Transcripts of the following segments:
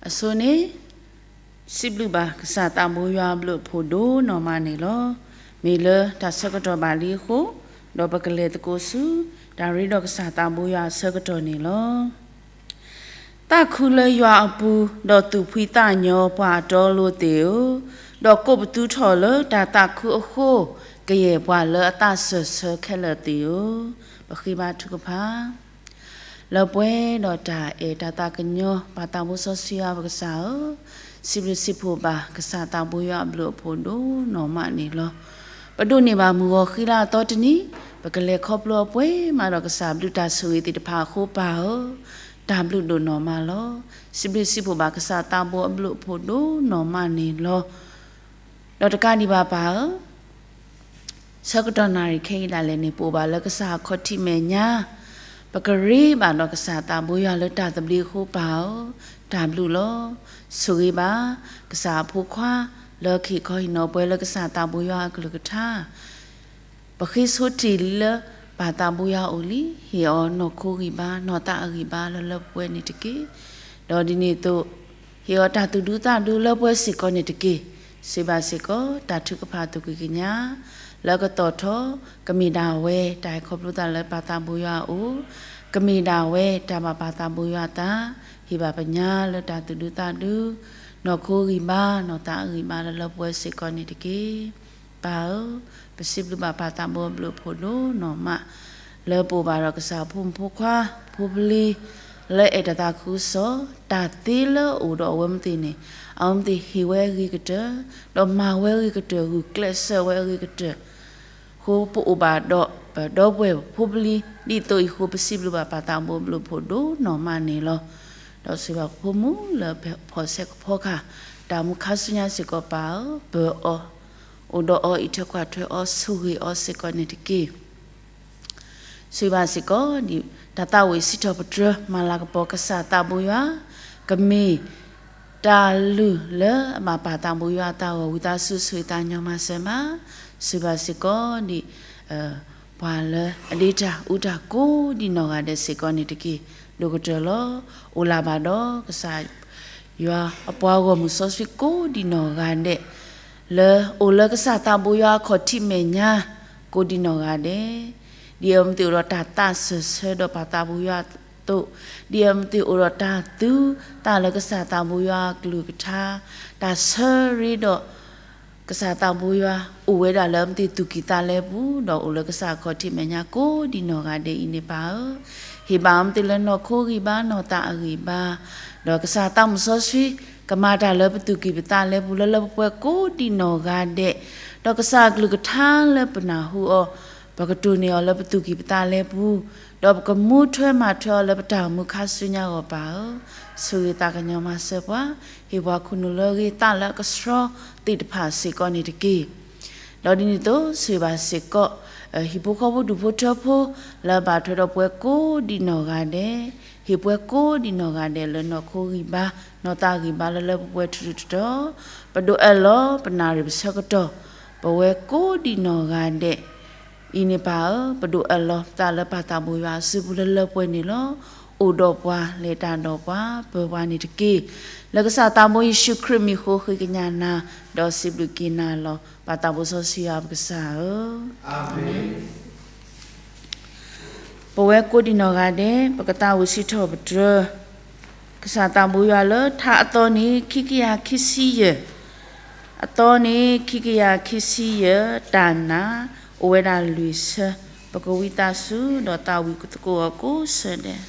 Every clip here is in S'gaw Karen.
အဆိန့ၣ် စံးဘျုးဘၣ်ကစၢ်သးဘိယွၤအဘျုးအဖှိၣ်ဒိၣ်နီၢ်မးန့ၣ်လီၤ. မ့ၢ်လၢတၢ်ဆၢကတီၢ်ဘၣ်လံအဃိ, ဒီးပကလဲၤသကိးဆူ တၢ်ရ့ဒီးကစၢ်သးဘိယွၤအဆၢကတီၢ်န့ၣ်လီၤ. သးခုလၢယွၤအပူၤ, ဒီးသူၣ်ဖှံသးညီပှၤအတီအလိၤသ့ၣ်ဧၢ, ဒီးကိးပသူထီၣ်လၢတၢ်သးခုအဃိ, ကယဲၢ်ပှၤလၢအသးစၢၢ်ဆၢခဲလၢာ်သ့ၣ်ဧၢ, ပဃ့ဘါထုကဖၣ်. လၢပှဲၤဒီးတၢ်အဲၣ်တၢ်သးကညီၤ ပၢ်သးဘိစီဆှံယွၤပကစၢ်ဧၢ, စံးဘျုးစံးဖှိၣ်ဘၣ်ကစၢ်သးဘိယွၤအဘျုးအဖှိၣ်ဒိၣ်နီၢ်မးန့ၣ်လီၤ. ပဒိးန့ၢ်ဘၣ်မုၢ်ဂီၤဃံလၤအသီတနံၤ, ပကလဲၤခီဖျိအပှဲၤမးဒီးကစၢ်ဘျုးတၢ်ဆိၣ်ဂ့ၤသ့ၣ်တဖၣ်အဃိပၢ်ဧၢ, တၢ်ဘျုးဒိၣ်နီၢ်မးလီၤ. စံးဘျုးစံးဖှိၣ်ဘၣ်ကစၢ်သးဘိအဘျုးအဖှိၣ်ဒိၣ်နီၢ်မးန့ၣ်လီၤ. ဒီးတကးဒံးဘၣ်ပၢ်ဧၢ, ဆၢကတီၢ်နၣ်ရံၣ်ခဲအံၤဒၣ်လဲာ်န့ၣ် ပအိၣ်ဘၣ်လၢကစၢ်အခီၣ်ထံးမဲာ်ညါ, ပကရ့ဘၣ်ဒီးကစၢ်သးဘိယွၤလၢတၢ်သဘျ့အဃိပၢ်ဧၢ, တၢ်ဘျုးလီၤ. ဆိၣ်ဂ့ၤဘၣ် ကစၢ်အဖိခွါ လၢကဟ့ၣ်ခီဟ့ၣ်နီၤပှၤလၢကစၢ်သးဘိယွၤအကလုၢ်ကထါ ပဃ့ဆိတ့ၢ်လံလၢ ပၢ်သးဘိယွၤအအိၣ်လံ, ဟ့ၣ်အီၤနီၢ်ခိဂံၢ်ဘါ နီၢ်သးအဂံၢ်ဘါလၢလၢပှဲၤပှဲၤန့ၣ်တက့ၢ်. ဒီးဒ်န့ၣ်အသိး ဟ့ၣ်အီၤတၢ်သူၣ်ဒူသးဒူလၢပှဲၤစ့ၢ်ကီးန့ၣ်တက့ၢ်. စံးဘၣ်စ့ၢ်ကီး တၢ်ထုကဖၣ်သူၣ်ကံၢ်ကညါ လၢကသီၣ်ထီၣ် ကမ့ၢ်ဒၣ်ဝဲ တၢ်ဟဲခီဖျိသးလၢပၢ်သးဘိယွၤအအိၣ်, ကမ့ၢ်ဒၣ်ဝဲ တၢ်ဘၣ်ပၢ်သးဘိယွၤအသး, ဟ့ၣ်ဘၣ်ပညါလၢတၢ်သူၣ်ဒူသးဒူ, နီၢ်ခိဂံၢ်ဘါ နီၢ်သးအဂံၢ်ဘါလၢလၢပှဲၤစ့ၢ်ကီးန့ၣ်တက့ၢ်. ပၢ်ဧၢ, ပစံးဘျုးဘၣ်ပၢ်သးဘိအဘျုးအဖှိၣ်ဒိၣ်နီၢ်မး, လၢပအိၣ်ဘၣ်ဒီးကစၢ်ဖိမုၣ်ဖိခွါ ဖိပလံၤ လၢအဲၣ်တၢ်သးခုကစီၣ်, တၢ်သ့လၢအအိၣ်ဒီးအဝဲသ့ၣ်န့ၣ်, အဝဲသ့ၣ်ဟ့ၣ်ဝဲအဂ့ၤကတၢၢ်, ဒီးမၤဝဲအဂ့ၤကတၢၢ် ဂုာ်ကျဲးစၢးဝဲအဂ့ၤကတၢၢ် အဃိပအိၣ်ဘၣ်ဒီးပဒီပုၢ်ဝဲၢ်ဖိပလံၤ ဒ်သိးအံၤအဃိ ပစံးဘျုးဘၣ်ပၢ်သးဘိအဘျုးအဖှိၣ်ဒိၣ်နီၢ်မးန့ၣ်လီၤ. ဒီးဆိၣ်ဂ့ၤဘၣ်ဖိမုၣ်လၢဖီၣ်ဆဲးကဖီခါ တၢ်မူခါဆူညါစ့ၢ်ကီးပၢ်ဧၢ, ပၢၤအီၤ, အိၣ်ဒီးအီၤ အံးထွဲကွၢ်ထွဲအီၤ ဆိၣ်ဂ့ၤအီၤစ့ၢ်ကီးန့ၣ်တက့ၢ်. ဆိၣ်ဂ့ၤဘၣ်စ့ၢ်ကီး ဒ်တၢ်သးဝံၣ်စံးထီၣ်ပတြၢၤ မၤလၤကပီၤကစၢ်သးဘိယွၤ, ကမ့ၢ် တၢ်လုၢ်လၢအဘၣ်ပၢ်သးဘိယွၤအသးအဂီၢ် ဝံသးစူၤဆိၣ်ဂ့ၤသးကညီၤမၤစၢၤဘၣ်. ဆိၣ်ဂ့ၤဘၣ်စ့ၢ်ကီး ဒ် ပှၤလၢအဒ့တၢ်အူတၢ်ကိးဒံးနီၢ်ဂၤဒဲးစ့ၢ်ကီးန့ၣ်တက့ၢ်. ဒိၣ်ကတၢၢ်လီၤ. အိၣ်လၢဘၣ်ဒီးကစၢ်ယွၤအပှၤဂီၢ်မုၢ်စီဆှံကိးဒံးနီၢ်ဂၤဒဲး လၢအိၣ်လၢကစၢ်သးဘိယွၤအခီၣ်ထံးမဲာ်ညါ ကိးဒံးနီၢ်ဂၤဒဲး, ဒ်အဝဲသ့ၣ်အိၣ်ဒီးတၢ်သးစၢၢ်ဆၢဒီးပၢ်သးဘိယွၤအသိး, ဒ်အဝဲသ့ၣ်အိၣ်ဒီးတၢ်သူသးလၢကစၢ်သးဘိယွၤအကလုၢ်ကထါ, တၢ်ဆၢရ့ဒီး ကစၢ်သးဘိယွၤအိၣ်ဝဲဒၣ်လၢအဝဲသ့ၣ်သူၣ်ကံၢ်သးလဲပူၤ, ဒီးအိၣ်လၢကစၢ်အခီၣ်ထံးမဲာ်ညါကိးဒံးနီၢ်ဂၤဒဲးအံၤန့ၣ်ပၢ်ဧၢ, ဟ့ၣ်ဘၣ်အဝဲသ့ၣ်လၢနီၢ်ခိဂံၢ်ဘါ နီၢ်သးအဂံၢ်ဘါ, ဒီးကစၢ်သးမုၢ်စီဆှံ ကမၤတၢ်လၢပသူၣ်ကံၢ်ပသးလဲပူၤ လၢလၢပှဲၤပှဲၤကိးဒံးနီၢ်ဂၤဒဲး, ဒီးကစၢ်အကလုၢ်ကထါလၢပနၢ်ဟူအီၤ, ပကတိၢ်န့ၢ်အီၤလၢပသူၣ်ကံၢ်ပသးလဲပူၤ, ဒီးပကမူထွဲမၤထွဲအီၤလၢပတၢ်အိၣ်မူခါဆူညါအဂီၢ်ပၢ်ဧၢ, ဆိၣ်ဂ့ၤသးကညီၤမၤစၢၤပှၤ, ဟ့ၣ်ပှၤခိၣ်နူာ်လၢအဂ့ၤ သးလၢအကဆှီသ့ၣ်တဖၣ်စ့ၢ်ကီးန့ၣ်တက့ၢ်. ဒီးဒ်န့ၣ်အသိး ဆိၣ်ဂ့ၤဘၣ်စ့ၢ်ကီး ဟံၣ်ဖိဃီဖိဒူၣ်ဖိထၢဖိ လၢအဘၣ်ထွဲဒီးပှဲၤကိးဒံးနီၢ်ဂၤဒဲး, ဟ့ၣ်ပှဲၤကိးဒံးနီၢ်ဂၤဒဲးလၢနီၢ်ခိဂံၢ်ဘါ နီၢ်သးဂံၢ်ဘါလၢလၢပှဲၤပှဲၤထူထူတီတီ, ပဒိးအၢၣ်လီၤပနၣ်ရံၣ်ပဆၢကတီၢ် ပဝဲကိးဒံးနီၢ်ဂၤဒဲး အံၤန့ၣ်ပၢ်ဧၢ, ပဒိးအၢၣ်လီၤပသးလၢပၢ်သးဘိယွၤအစုပူၤလၢလၢပှဲၤပှဲၤန့ၣ်လီၤ. အိၣ်ဒီးပှၤ လဲၤတၢ်ဒီးပှၤ ပၢၤပှၤန့ၣ်တက့ၢ်. လၢကစၢ်သးဘိယ့ၣ်ၡူးခရံာ်မံၤအဃိ ဃ့ကညးနၤ ဒီးစံးဘျုးက့ၤနၤလီၤ. ပၢ်သးဘိစီဆှံယွၤပကစၢ်ဧၢ, ပဝဲကိးဒံးနီၢ်ဂၤဒဲး ပကသးဝံၣ်စံးထီၣ်ပတြၢၤ ကစၢ်သးဘိယွၤလၢထါအသီန့ၣ် ခံကယၤခံဆံယဲၢ်, အသီန့ၣ် ခံကယၤခံဆံယဲၢ်, တၢ်နာ် အိၣ်ဝဲဒၣ်လွံၢ်ဆၢ, ပကဝံသးစူၤဒီးသးဝံၣ်သကိးအီၤကိးဆၢဒဲး.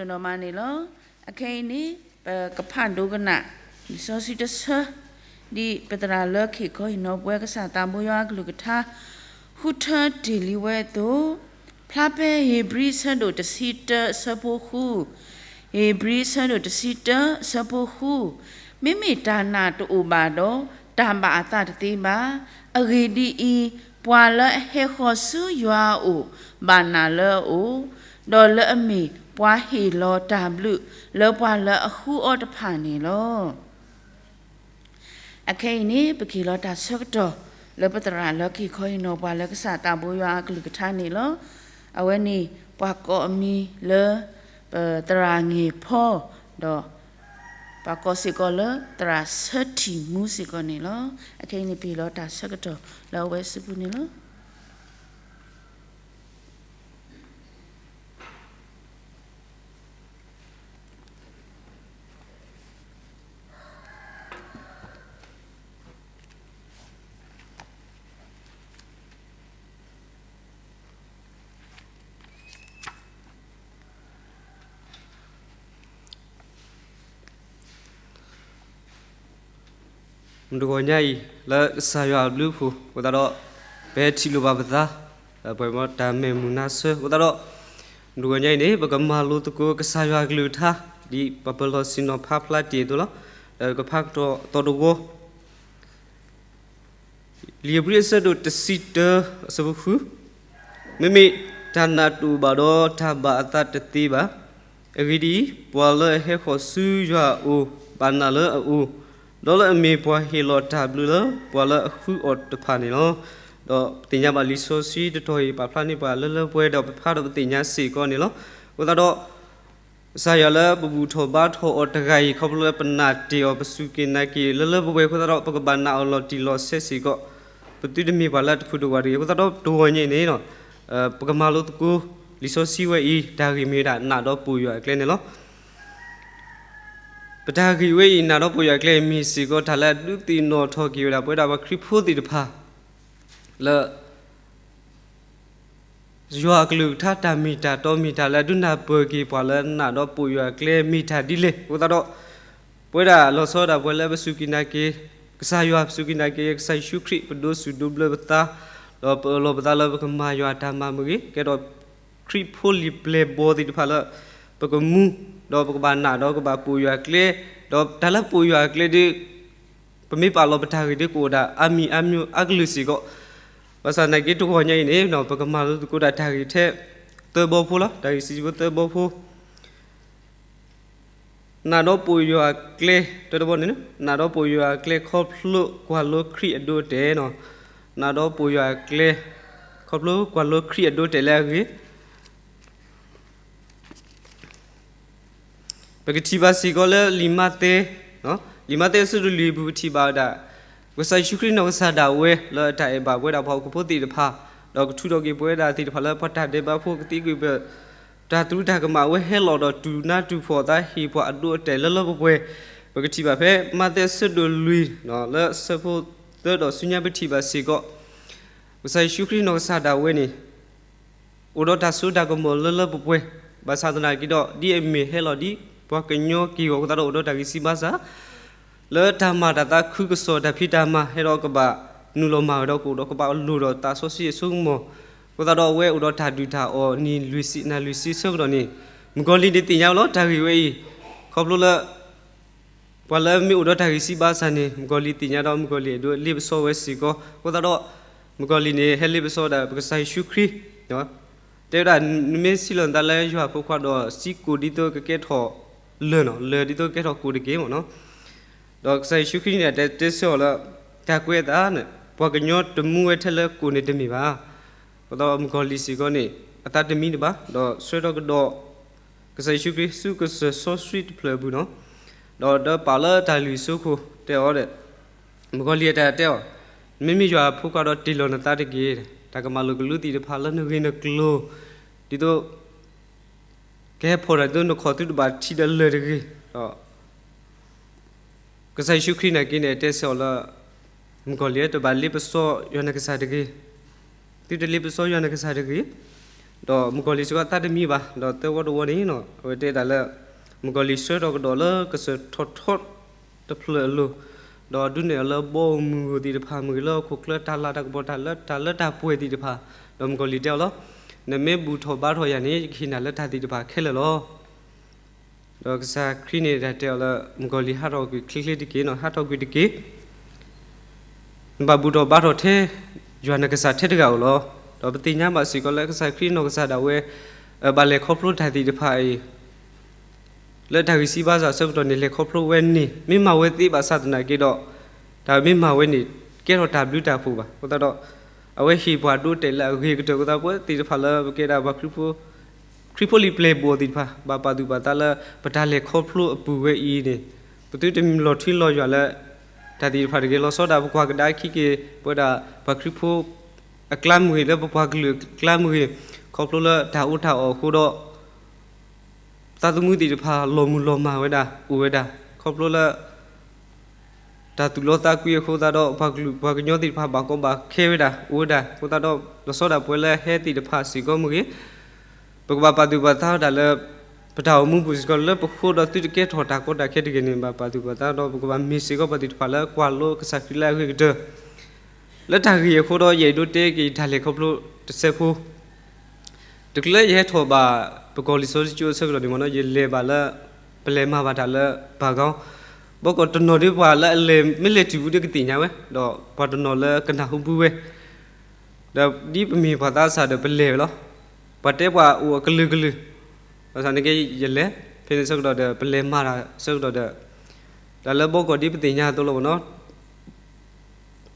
နီၢ်မးန့ၣ်လီၤ. အခဲအံၤန့ၣ် ပကဖးဒိကနၣ် လံာ်စီဆှံတဆၢ ဒ်ပသရၣ်လၢခံခီဟံၣ်နီၤပှဲၤကစၢ်သးဘိယွၤအကလုၢ်ကထါ ဃုထၢတ့ၢ်လံဝဲအသိး, ဖျါဖဲဧ့ၤဘြံၤအဆၢဒိၣ်တဆံတၢအဆၢဖိဃု, ဧ့ၤဘြံၤအဆၢဒိၣ်တဆံတၢအဆၢဖိဃု, မ့မ့ၢ်တၢ်နာ်တအိၣ်ဘၣ်ဒီး တၢ်ဘၣ်အသးတသ့ဘၣ်. အဂ့ၢ်ဒ်အံၤ, ပှၤလၢအဟဲဃီၤဆူယွၤအအိၣ် ဘၣ်နာ်လၢအအိၣ်, ဒီးလၢအမ့ၢ်ပှၤဟ့ၣ်လီၤတၢ်ဘျုး လၢပှၤလၢအဃုအီၤတဖၣ်န့ၣ်လီၤ. အခဲအံၤန့ၣ် ပကဟ့ၣ်လီၤတၢ်ဆၢကတီၢ် လၢပသရၣ်လၢခံခီဟံၣ်နီၤပှဲၤလၢကစၢ်သးဘိယွၤအကလုၢ်ကထါန့ၣ်လီၤ. အဝဲန့ၣ် ပှၤကိးအမံၤလၢ ပသရၣ်င့ၢ်ဖီ ဒီး ပှၤကိးစ့ၢ်ကီးလၢသရၣ်ဆၢထံၣ်မူစ့ၢ်ကီးန့ၣ်လီၤ. အခဲအံၤန့ၣ် ပဟ့ၣ်လီၤတၢ်ဆၢကတီၢ်လၢအဝဲစုပူၤန့ၣ်လီၤ. မုၢ်တဂီၤညါအံၤ လၢကစၢ်ယွၤအဘျုးအဖှိၣ်အဃိသတးဒီး ပဟဲထံၣ်လိာ်ဘၣ်ပသး ဒီးပှဲၤမီတၢ်မဲာ်မုာ်နါဆၢအဃိသတးဒီး မုၢ်တဂီၤညါအံၤန့ၣ် ပကမၤလိသကိးကစၢ်ယွၤအကလုၢ်ကထါ ဒ်ပှၤပၢၤလီၢ်ဆ့ၣ်နီၤဖးဖျါတ့ၢ်အသိးလီၤ. ဒီးကဖးကတီၢ်သီတဝီ လံာ်ဧ့ၤဘြံၤအဆၢဒိၣ်တဆံတၢအဆၢဖိဃု, မ့မ့ၢ်တၢ်နာ်တအိၣ်ဘၣ်ဒီး တၢ်ဘၣ်အသးတသ့ဘၣ်. အဂ့ၢ်ဒ်အံၤ, ပှၤလၢအဟဲဃီၤဆူယွၤအအိၣ် ဘၣ်နာ်လၢအအိၣ်, ဒီးလၢအမ့ၢ်ပှၤဟ့ၣ်လီၤတၢ်ဘျုးလၢပှၤလၢအဃုအီၤတဖၣ်န့ၣ်လီၤ. ဒီးပသ့ၣ်ညါဘၣ်လံာ်စီဆှံတတီၤအံၤ ပာ်ဖျါန့ၢ်ပှၤလၢလၢပှဲၤပှဲၤ ဒီးပဖးဒီးပသ့ၣ်ညါစ့ၢ်ကီးန့ၣ်လီၤ. အဃိသတးဒီး ကစၢ်ယွၤလၢပဘူၣ်ထီၣ်ဘါထီၣ်အီၤတဂၤအံၤ ခီဖျိလၢပနာ်တ့ၢ်အီၤ ပစူၢ်က့ၤနာ်က့ၤလၢလၢပှဲၤပှဲၤအဃိသတးဒီး ပကဘၣ်နာ်အီၤလီၤတံၢ်လီၤဆဲးစ့ၢ်ကီး, ပသုတမ့ၢ်ပှၤလၢအတဖုးတဝးတဂ့ၤ. အဃိသတးဒီးတဂီၤညါအံၤန့ၣ် ပကမၤလိသကိး လံာ်စီဆှံဝဲအံၤ တၢ်ဂ့ၢ်မ့ၢ်ဝဲဒၣ် နာ်ဒီးပိာ်ယွၤအကျဲန့ၣ်လီၤ. ပတၢ်ဂ့ၢ်ဝဲအံၤ နာ်ဒီးပိာ်ယွၤအကျဲ မ့ၢ်စ့ၢ်ကီးတၢ်လၢအဒုးသ့ၣ်နီၣ်ထီၣ်က့ၤဝဲဒၣ် ပဝဲဒၣ်ပှၤခရံာ်ဖိသ့ၣ်တဖၣ် လၢ ယွၤအကလုၢ်ကထါတၢ်မ့ၢ်တၢ်တီ မ့ၢ်တၢ်လၢအဒုးနၢ်ပၢၢ်က့ၤပှၤလၢနာ်ဒီးပိာ်ယွၤအကျဲမ့ၢ်တၢ်ဒ်လဲၣ်အဃိသတးဒီး ပဝဲဒၣ်လီၤဆီဒၣ်ပှၤလၢပစူၢ်က့ၤနာ်က့ၤ ကစၢ်ယွၤ ပစူၢ်က့ၤနာ်က့ၤ ကစၢ်ယ့ၣ်ၡူးခရံာ် ပဒိးစူၢ်ဒိးဘျၢပသး ဒီးပအၢၣ်လီၤပသးလၢပကမၤယွၤတၢ်မၤမုာ်ဂ့ၤ ကဲဒီးခရံာ်ဖိလံာ်ပျဲၢ်ဘီၣ်သ့ၣ်တဖၣ်လၢ ပကမူ ဒီးပကဘၣ်နာ်ဒီးကဘၣ်ပိာ်ယွၤအကျဲ ဒီးတၢ်လၢပိာ်ယွၤအကျဲဒ် ပမ့ၢ်ပာ်လီၤပတၢ်ဂ့ၢ်ဒ် ကအိၣ်ဒၣ်အါမံၤအါမံၤအါကလုာ်စ့ၢ်ကီး, ဘၣ်ဆၣ်သနာ်က့တဂီၤညါအံၤန့ၣ် ပကမၤလိသကိးဒၣ်တၢ်ဂ့ၢ်ထဲ သၢဘီဖိလီၤ. တၢ်ဂ့ၢ်စံးဖိသၢဘီဖိ, နာ်ဒီးပိာ်ယွၤအကျဲ, တၢတဘီန့ၣ် နာ်ဒီးပိာ်ယွၤအကျဲခီဖျိကွၢ်လိခရံာ်အဒိအတဲာ်, နာ်ဒီးပိာ်ယွၤအကျဲ ခီဖျိကွၢ်လိခရံာ်အဒိအတဲာ်လၢအဂ့ၤ ပကထံၣ်ဘၣ်စ့ၢ်ကီးလၢလံာ်မးသဲ, လံာ်မးသဲအဆၢဒိၣ်လွံၢ်အပူၤ ပထံၣ်ဘၣ်ဝဲဒၣ် ကစၢ်ယ့ၣ်ၡူးခရံာ်နီၢ်ကစၢ်ဒၣ်ဝဲလၢအတၢ်အဲၣ်ဘၣ်ပဝဲဒၣ်ပှၤဟီၣ်ခိၣ်ဖိသ့ၣ်တဖၣ်, ဒီးကထုးထီၣ်က့ၤပဝဲဒၣ်သ့ၣ်တဖၣ်လၢပှၤတၢ်ဒဲးဘးဖိ ကသံကွံာ်ပ တၢ်သရူးတၢ်ကမၣ် အဝဲဟဲလီၤဒီးတူၢ်နါတူၢ်ဖှီၣ်သး ဟ့ၣ်ပှၤအဒိအတဲာ်လၢလၢပှဲၤပှဲၤ, ပကထံၣ်ဘၣ်ဖဲမးသဲအဆၢဒိၣ်လွံၢ် လၢအဆၢဖိသၢဒီးဆူညါ ပထံၣ်ဘၣ်စ့ၢ်ကီး ကစၢ်ယ့ၣ်ၡူးခရံာ်နီၢ်ကစၢ်ဒၣ်ဝဲန့ၣ် အိၣ်ဒီးတၢ်စိတၢ်ကမီၤလၢလၢပှဲၤပှဲၤ, ဘၣ်ဆၣ်သနာ်က့ဒီး ဒ်အမ့ၢ်ဟဲလီၤဒ်ပှၤကညီက့ၢ်ဂီၤအဃိသတးဒီး အိၣ်ဒီးတၢ်ဂံၢ်စၢ်ဘါစၢ် လၢတၢ်မၤတၢ်သးခုကစီၣ်တၢ်ဖံးတၢ်မၤ ဟဲဒီးကဘၣ်နုာ်လီၤမၤကဒီး ကအိၣ်ဒီးကဘၣ်လိၣ်ဒီးသးစီဆှံအစိကမီၤ, အဃိသတးဒီးအဝဲအိၣ်ဒီးတၢ်ဒုၣ်တၢ်အီၣ်နံၣ်လွံၢ်ဆံ နၤလွံၢ်ဆံအဆၢကတီၢ်န့ၣ် မုၣ်ကီၤလံၢ်န့ၣ်သ့ၣ်ညါဝဲလီၤ တၢ်ဂ့ၢ်ဝဲအံၤ, ခီဖျိလၢ ပှၤလၢအမ့ၢ်အိၣ်ဒီးတၢ်ဂံၢ်စၢ်ဘါစၢ်န့ၣ် မုၣ်ကီၤလံၢ်သ့ၣ်ညါဒီး မုၣ်ကီၤလံၢ်အဲၣ်ဒိးလ့ပစီဝဲစ့ၢ်ကီး, အဃိသတးဒီး မုၣ်ကီၤလံၢ်န့ၣ် ဟဲလ့ပစီဝဲဒၣ် ပကစၢ်ယ့ၣ်ၡူးခရံာ် တဲဝဲဒၣ် နမ့ၢ်စံးလီၤနသးလၢယွၤအဖိခွါဒီး စံးကိၣ်ဒ်သိးကကဲထီၣ်လၢၢ်နီၤ, လၢၢ်ဒ်သိးကကဲထီၣ်ကိၣ်တက့ၢ်မ့ၢ်နီၤ, ဒီးကစၢ်ယ့ၣ်ၡူးခရံာ်န့ၣ် တဲတဲဆၢအီၤလၢ တၢ်ကွဲးအသးန့ၣ် ပှၤကညီတမူဝဲထဲလၢကိၣ်န့ၣ်တမ့ၢ်ဘၣ်. အဃိသတးဒီး မုၣ်ကီၤလံၢ်စ့ၢ်ကီးန့ၣ် အသးတမံတဘၣ် ဒီးဆှၢထီၣ်ကဒီး ကစၢ်ယ့ၣ်ၡူးခရံာ်ဆူကစၢၢ်စီဆှံတဖျၢၣ်အပူၤနီၤ, ဒီးဒီးပာ်လၢတၢ်လုၢ်အစိခိၣ်တဲအီၤဒီး မုၣ်ကီၤလံၢ်အတၢ်တဲအီၤ, နမ့မ့ၢ်ယွၤအဖိခွါဒီးတ့ၢ်လီၤနသးတက့ၢ်. တၢ်ကမၣ်လိာ်ကလူးသ့ၣ်တဖၣ်လၢနဂ့ၢ်နကျိၤ ဒ်သိး ကဟဲဖီၣ်တၢ်ဒ်သိးနခီၣ်သုတဘၣ်ထံးဒီးလၢၢ်တဂ့ၤ, ဒီး ကစၢ်ယ့ၣ်ၡူးခရံာ်နာ်က့န့ၣ် တဲဆၢအီၤလၢ မုၣ်ကီၤလံၢ်ဧၢ တဘၣ်လ့ပစီယွၤနကစၢ်တဂ့ၤ, သုတလ့ပစီယွၤနကစၢ်တဂ့ၤ, ဒီးမုၣ်ကီၤလံၢ်စ့ၢ်ကီးသးတမံၤဘၣ်, ဒီးသၢဝီတဝီန့ၣ် အဝဲတဲဒၣ်လၢ မုၣ်ကီၤလံၢ်ဆှၢထီၣ်ကဒီးလၢကစၢၢ်ထီထီတဖျၢၣ်အလိၤ, ဒီးဒုးနဲၣ်အီၤလၢဘီမုၢ်ဂီၤသ့ၣ်တဖၣ် မ့ၢ်ဂ့ၤလၢဟီၣ်ခိၣ်ချၢတၢ်လၤတၢ်ကပီၤ တၢ်လၢတၢ်လၢတၢ်ပှဲၤသ့ၣ်တဖၣ်, ဒီးမုၣ်ကီၤလံၢ်တဲအီၤလီၤ, နမ့ၢ်ဘူၣ်ထီၣ်ဘါထီၣ်ယၤန့ၣ် ယကဟ့ၣ်နၤလၢတၢ်သ့ၣ်တဖၣ်ခဲလၢာ်လီၤ. ဒီးကစၢ်ခရံာ်န့ၣ်ဒၣ်တဲအီၤလၢ မုၣ်ကီၤလံၢ်ဟးထီၣ်ကွံာ်ချ့ချ့တက့ၢ်, ဟးထီၣ်ကွံာ်တက့ၢ်, နဘၣ်ဘူၣ်ထီၣ်ဘါထီၣ်ထဲ ယွၤနကစၢ်ထဲတဂၤဧိၤလီၤ. ဒီးပသ့ၣ်ညါဘၣ်စ့ၢ်ကီးလၢကစၢ်ခရံာ်နီၢ်ကစၢ်ဒၣ်ဝဲ ဘၣ်လဲၤခီဖျိတၢ်သ့ၣ်တဖၣ်အံၤ လၢတၢ်ဂံၢ်စၢ်ဘါစၢ်အဆၢကတီၢ်န့ၣ် လဲၤခီဖျိဝဲန့ၣ် မ့ၢ်မၤဝဲသ့ဘၣ်ဆၣ်သနာ်က့ဒီး တၢ်မ့ၢ်မၤဝဲန့ၣ် ကဲထီၣ်တၢ်ဘျုးတၢ်ဖှိၣ်ဘၣ်. အဃိသတးဒီး အဝဲဟ့ၣ်ပှၤဒိတဲာ်လၢအဂ့ၤကတၢၢ်အဃိသတး ပဝဲသ့ၣ်တဖၣ်လၢပကဲဒၣ်ပှၤခရံာ်ဖိ ခရံာ်ဖိလံၤပျဲၢ်ဘီၣ်သ့ၣ်တဖၣ် ဘၣ်ပာ်သူၣ်ပာ်သးလၢ ပတၢ်လဲၤခီဖျိအပူၤဝဲအံၤန့ၣ် ပသုတမ့ၢ်လီၤထွံလီၤယွၤလၢ တၢ်သ့ၣ်တဖၣ်တဂ့ၤ. လီၤဆီဒၣ်ပကွၢ်ကဒါခံက့ၤ ပဝဲဒၣ်ပှၤခရံာ်ဖိအကျါမ့ၢ်ဂ့ၤ လၢပပှၤကလုာ်အကျါမ့ၢ်ဂ့ၤ, ခီဖျိလၢတၢ်အီၣ်တၢ်အီအဃိဒီး သးသမူသ့ၣ်တဖၣ် လီၤမုၢ်လီၤမၢ်ဝဲဒၣ် အိၣ်ဝဲဒၣ်, ခီဖျိလၢ တၢ်သူၣ်လီသးကွံအဃိသတးဒီး ပှၤကလုာ်ပှၤကညီသ့ၣ်တဖၣ် ဘၣ်ကီဘၣ်ခဲဝဲဒၣ် အိၣ်ဝဲဒၣ်အဃိသတးဒီး လီၤဆီဒၣ်ပဝဲလၢဟဲသ့ၣ်တဖၣ်စ့ၢ်ကီးမ့ၢ်ဂ့ၤ, ပကဘၣ်ပာ်သူၣ်ပာ်သးဝဲဒၣ်လၢ ပတၢ်အိၣ်မူပူၤစ့ၢ်ကီး လၢပဃိဒီးသုတကဲထီၣ်တၢ်ကီတၢ်ခဲတဂ့ၤန့ၣ် ဘၣ်ပာ်သူၣ်ပာ်သးဒီး ပကဘၣ်မ့ၢ်စ့ၢ်ကီးပှၤသ့ၣ်တဖၣ်လၢကွၢ်လိကစၢ်ခရံာ်လၢအဂ့ၤကတၢၢ် လၢတၢ်ဂ့ၢ်အဃိဒီး ယအဲၣ်ဒိးတဲက့ၤတၢ်လဲၤခီဖျိတစဲးဖိ တချုးလၢယဟဲထီၣ်ဘၣ် ပကီၢ်လံာ်စီဆှံကၠိအဆၢကတီၢ်န့ၣ်မ့ၢ်နီၤ ယလဲၤဘၣ်လၢ ပလဲၤမၤဘၣ်တၢ်လၢ ဘၣ်ကီ, ဘီကီၢ်တနီၤဒ်ပှၤလၢအလဲၤမ့ၢ်လဲၤတုၤဝံၤဒီးကသ့ၣ်ညါဝဲ, ဒီးပှၤတနီၤလၢကနၢ်ဟူဘၣ်ဝဲ, ဒီးဒ်ပမ့ၢ်ပှၤသးစၢ်ဒီးပလဲၤဝဲလီၤ. ပှၤတဲပှၤအိၣ်အကလုာ်ကလုာ်, ဘၣ်ဆၣ်န့ၣ်က့ယလဲၤ, ဖဲန့ၣ်ဆၢကတီၢ်ဒီး ပလဲၤမၤတၢ်ဆၢကတီၢ်ဒီး တၢ်လၢဘီကီၢ်ဒ်ပသ့ၣ်ညါအသိးလီၤမ့ၢ်နီၤ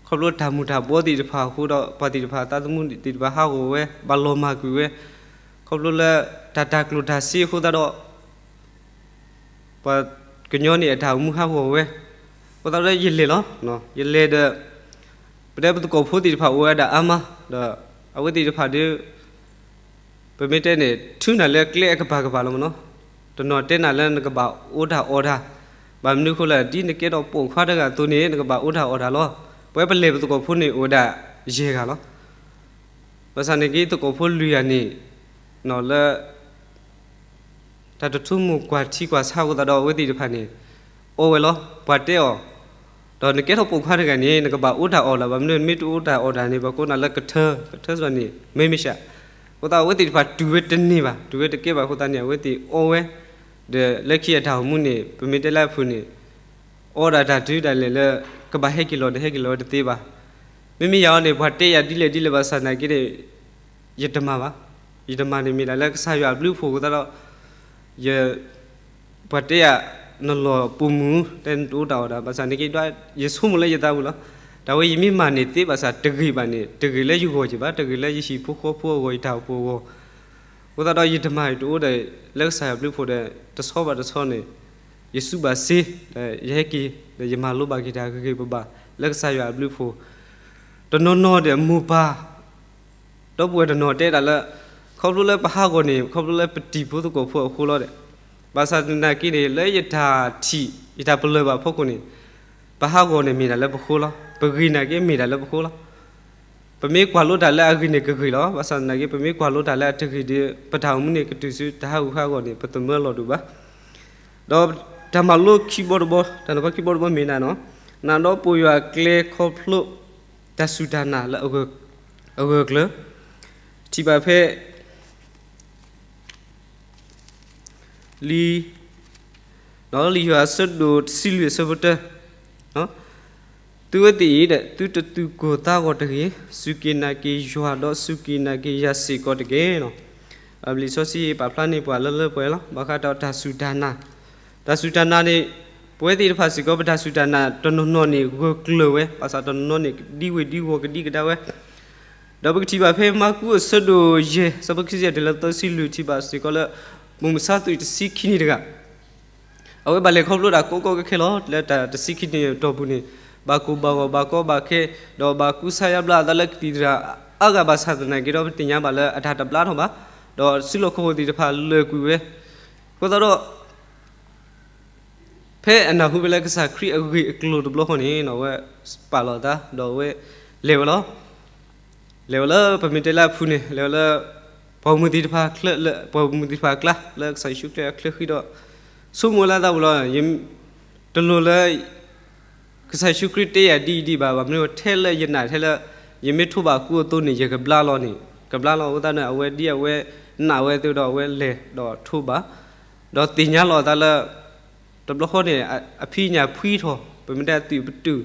ခီဖျိတၢ်မူၤတၢ်ဘှီသ့ၣ်တဖၣ်အဃိဒီး ပှၤသ့ၣ်တဖၣ်သးသမူသ့ၣ်တဖၣ်ဟးဂီၤဝဲ ဘၣ်လီၤမၢ်ကွံာ်ဝဲ, ခီဖျိလၢတၢ်တၢ်ကျိၣ်တၢ်စ့အဃိသတးဒီး ပှၤကညီန့ၣ်အတၢ်အိၣ်မူဟးဂီၤဝဲ, အဃိသတးဒီးယလဲၤလီၤ. ယလဲၤဒီး ပတဲပသကိးဖိသ့ၣ်တဖၣ်အိၣ်ဝဲဒၣ်အါမး, ဒီးအဝဲသ့ၣ်တဖၣ်ဒီး ပမ့ၢ်တဲန့ၣ် ထုးနၤလၢကျဲအကပၤကပၤလီၤမ့ၢ်နီၤ, တနီၤတဲနၤလၢနကဘၣ်အိၣ်တၢ်အီၣ်တၢ်, ဘၣ်မနုၤအဃိလဲၣ် ဒ်နကဲထီၣ်ပိာ်ခွါတဂၤအသိးန့ၣ် နကဘၣ်အိၣ်တၢ်အီၣ်တၢ်လီၤ. ပဝဲပလဲၤပသကိးဖိန့ၣ်အိၣ်ဝဲဒၣ်ယဲၢ်ဂၤလီၤ. ဘၣ်ဆၣ်န့ၣ်က့ သကိးဖိလွံၢ်ဂၤန့ၣ် လၢ တၢ်တထူမိၢ်ကွၢ်ထံကွၢ်ဆးအဃိသတးဒီး အဝဲသ့ၣ်တဖၣ်န့ၣ် အီဝဲလီၤ. ပှၤတဲအီၤ, ဒီးနကဲထီၣ်ပိာ်ခွါတဂၤန့ၣ် နကဘၣ်အိၣ်တၢ်အီၣ်လၢၤဘၣ်, မ့ၢ်နမ့ၢ်တအိၣ်တၢ်အီၣ်တၢ်န့ၣ် ပှၤကိးနၤလၢကထၢ, ကထၢစ့ၢ်ကီးန့ၣ် မ့မ့ၢ်ရှး, အဃိသတးအဝဲသ့ၣ်တဖၣ်တူၢ်ဝဲတန့ၢ်ဘၣ်, တူၢ်ဝဲတကဲဘၣ်အဃိသတးန့ၣ် အဝဲသ့ၣ်အီဝဲ, ဒီးလၢခံအတၢ်အိၣ်မူန့ၣ် ပမ့ၢ်တဲလၢအဖုၣ်န့ၣ် အီဒၣ်တၢ်တုၤဒၣ်လဲာ်လၢ ကဘၣ်ဟဲက့ၤလီၤဒီးဟဲက့ၤလီၤဝဲတသ့ဘၣ်. မ့မ့ၢ်ယၤအီၤန့ၣ် ပှၤတဲယၤဒ်လဲၣ်ဒ်လဲၣ်ဘၣ်ဆၣ်သနာ်က့န့ၣ် ယတမၤဘၣ်, ယတမၤန့ၣ်မ့ၢ်ဒၣ်လၢကစၢ်ယွၤအဘျုးအဖှိၣ်အဃိသတးဒီး ယ ပှၤတဲယၤ နလီၢ်ပိာ်မုၣ် တဲနတအိၣ်တၢ်အီၣ်တၢ် ဘၣ်ဆၣ်န့ၣ်က့ ယဆိကမိၣ်လၢယသးပူၤလီၤ. တၢ်ဝဲယမ့ၢ်မၤန့ၢ်သ့ဘၣ်ဆၣ်တဂ့ၤဘၣ်န့ၣ် တဂ့ၤလၢယဂီၢ်ယဘၣ်, တဂ့ၤလၢယဟံၣ်ဖိဃီဖိအဂီၢ် ယတၢ်အိၣ်ဖှိၣ်အဂီၢ်, အဃိသတးဒီးယတမၤတအိၣ်ဒီး လၢကစၢ်ယွၤအဘျုးအဖှိၣ်ဒီး တဆီဘၣ်တဆီန့ၣ် ယစူးဘၣ်စ့ ဒီးယဟဲက့ၤ ဒီးယမၤလိဘၣ်က့ၤတၢ်ဂ့ၤဂ့ၤဘၣ်ဘၣ် လၢကစၢ်ယွၤအဘျုးအဖှိၣ်, တနီၤနီၤဒီးမိၢ်ပၢ် ဒီပုၢ်ဝဲၢ်တနီၤတဲဒၣ်လၢ ခီဖျိလၢပဟးဂီၤန့ၣ် ခီဖျိလၢပတံၤဖိသကိးဖိအဃိလီၤဒီး ဘၣ်ဆၣ်သနာ်က့န့ၣ် လၢယတၢ်ထံၣ် ယတၢ်ပလၢၢ်ဘၣ်အဖီခိၣ်န့ၣ် ပဟးဂီၤန့ၣ်မ့ၢ်ဒၣ်လၢပဃိလီၤ. ပဂ့ၤနာ်က့မ့ၢ်ဒၣ်လၢပဃိလီၤ. ပမ့ၢ်ကွၢ်လိတၢ်လၢအဂ့ၤန့ၣ်ကဂ့ၤလီၤ. ဘၣ်ဆၣ်သနာ်က့ ပမ့ၢ်ကွၢ်လိတၢ်လၢအတဂ့ၤဒီး ပတၢ်အိၣ်မူန့ၣ်ကတုၤဆူတၢ်ဟးဂူာ်ဟးဂီၤန့ၣ် ပသမၢလီၤဒိၣ်ဘၣ်. ဒီးတၢ်မၤလိခံဘီတဘီ တၢ်နီၤဖးခံဘီတဘီမ့ၢ်ဒၣ်နီၤ နၤဒီးပိာ်ယွၤကျဲခီဖျိ တၢ်စူၢ်တၢ်နာ်လၢအဂၢၢ်ကျၢၤ ထံၣ်ဘၣ်ဖဲ လံာ် လံာ်ယိၤဟၣ်အဆၢဒိၣ်တဆံလွံၢ်အဆၢဖိတၢ သုဝဲသ့ၣ်အံၤ သုတသူၣ်ကိၢ်သးဂီၤတဂ့ၤ, စူၢ်က့ၤနာ်က့ၤယွၤဒီးစူၢ်က့ၤနာ်က့ၤယၤစ့ၢ်ကီးတက့ၢ်. လံာ်စီဆှံပာ်ဖျါန့ၢ်ပှၤလၢလၢပှဲၤပှဲၤလီၤ. ဘၣ်ဃးဒီးတၢ်စူၢ်တၢ်နာ်, တၢ်စူၢ်တၢ်နာ်န့ၣ် ပဝဲသ့ၣ်တဖၣ်စ့ၢ်ကီး ပတၢ်စူၢ်တၢ်နာ်တနီၤနီၤန့ၣ် ဂၢၢ်ကျၢၤဝဲ, ဘၣ်ဆၣ်တနီၤနီၤန့ၣ် ဒံဝ့ၢ်ဒံဝီၤကဒံကဒါဝဲ ဒီးပကထံၣ်ဘၣ်ဖဲမၢကူးအဆၢဒိၣ်ယဲၢ် အဆၢဖိခံဆံယဲၢ်တုၤလၢသၢဆံလွံၢ် ထံၣ်ဘၣ်စ့ၢ်ကီးလၢ ပိာ်မုၣ်ဆါသွံၣ်တဆံခံနံၣ်တဂၤ အဝဲဘၣ်လဲၤခီဖျိတၢ်ကိးကီခဲခဲလီၤ. လၢတၢ်တဆံခံနံၣ်အတီၢ်ပူၤန့ၣ် ဘၣ်ကိၢ်ဘၣ်ဂီၤဘၣ်ကီဘၣ်ခဲ ဒီးဘၣ်ကူစါယါဘျါအသးလၢကသံၣ်သရၣ်အါဂၤဘၣ်ဆၣ်သနာ်က့ဒီး ပသ့ၣ်ညါဘၣ်လၢအတၢ်တဘျါထီၣ်ဘၣ်, ဒီးစုလီၢ်ခီၣ်ခိၣ်သ့ၣ်တဖၣ်လၢာ်ကွံာ်ဝဲ, အဃိသတးဒီး ဖဲအနၢ်ဟူဖဲလၢကစၢ်ခရံာ်အဂ့ၢ်အကျိၤတဘျီဃီန့ၣ် အဝဲပာ်လီၤအသး ဒီးအဝဲလဲၤဝဲလီၤ. လဲၤဝဲလၢပမ့ၢ်တဲလၢအဖုၣ်န့ၣ် လဲၤဝဲလၢ ပှၤမုၢ်သ့ၣ်တဖၣ်ချၢ ပှၤမုၢ်သ့ၣ်တဖၣ်အကျါ လၢကစၢ်ယ့ၣ်ၡူးခရံာ်အချၢဃံဒီး ဆိကမိၣ်လၢအသးပူၤလီၤ. တလိၣ်လၢ ကစၢ်ယ့ၣ်ၡူးခရံာ်တဲယၤဒ်အံၤဒ်ဘၣ်, ဘၣ်မနုၤထဲလၢယနာ်ထဲလၢ ယမ့ၢ်ထိးဘၣ်အကူအသိးန့ၣ် ယကဘျါလီၤန့ၣ် ကဘျါလီၤ. အဃိသတးန့ၣ် အဝဲဒ်အဝဲနာ်ဝဲအသိးဒီး အဝဲလဲၤဒီးထိးဘၣ် ဒီးသ့ၣ်ညါလီၤအသးလၢ တဘျီဃီန့ၣ် အဖံးညၣ်ဖှံထီၣ် ပမ့ၢ်တဲအသွံၣ်ပတုာ်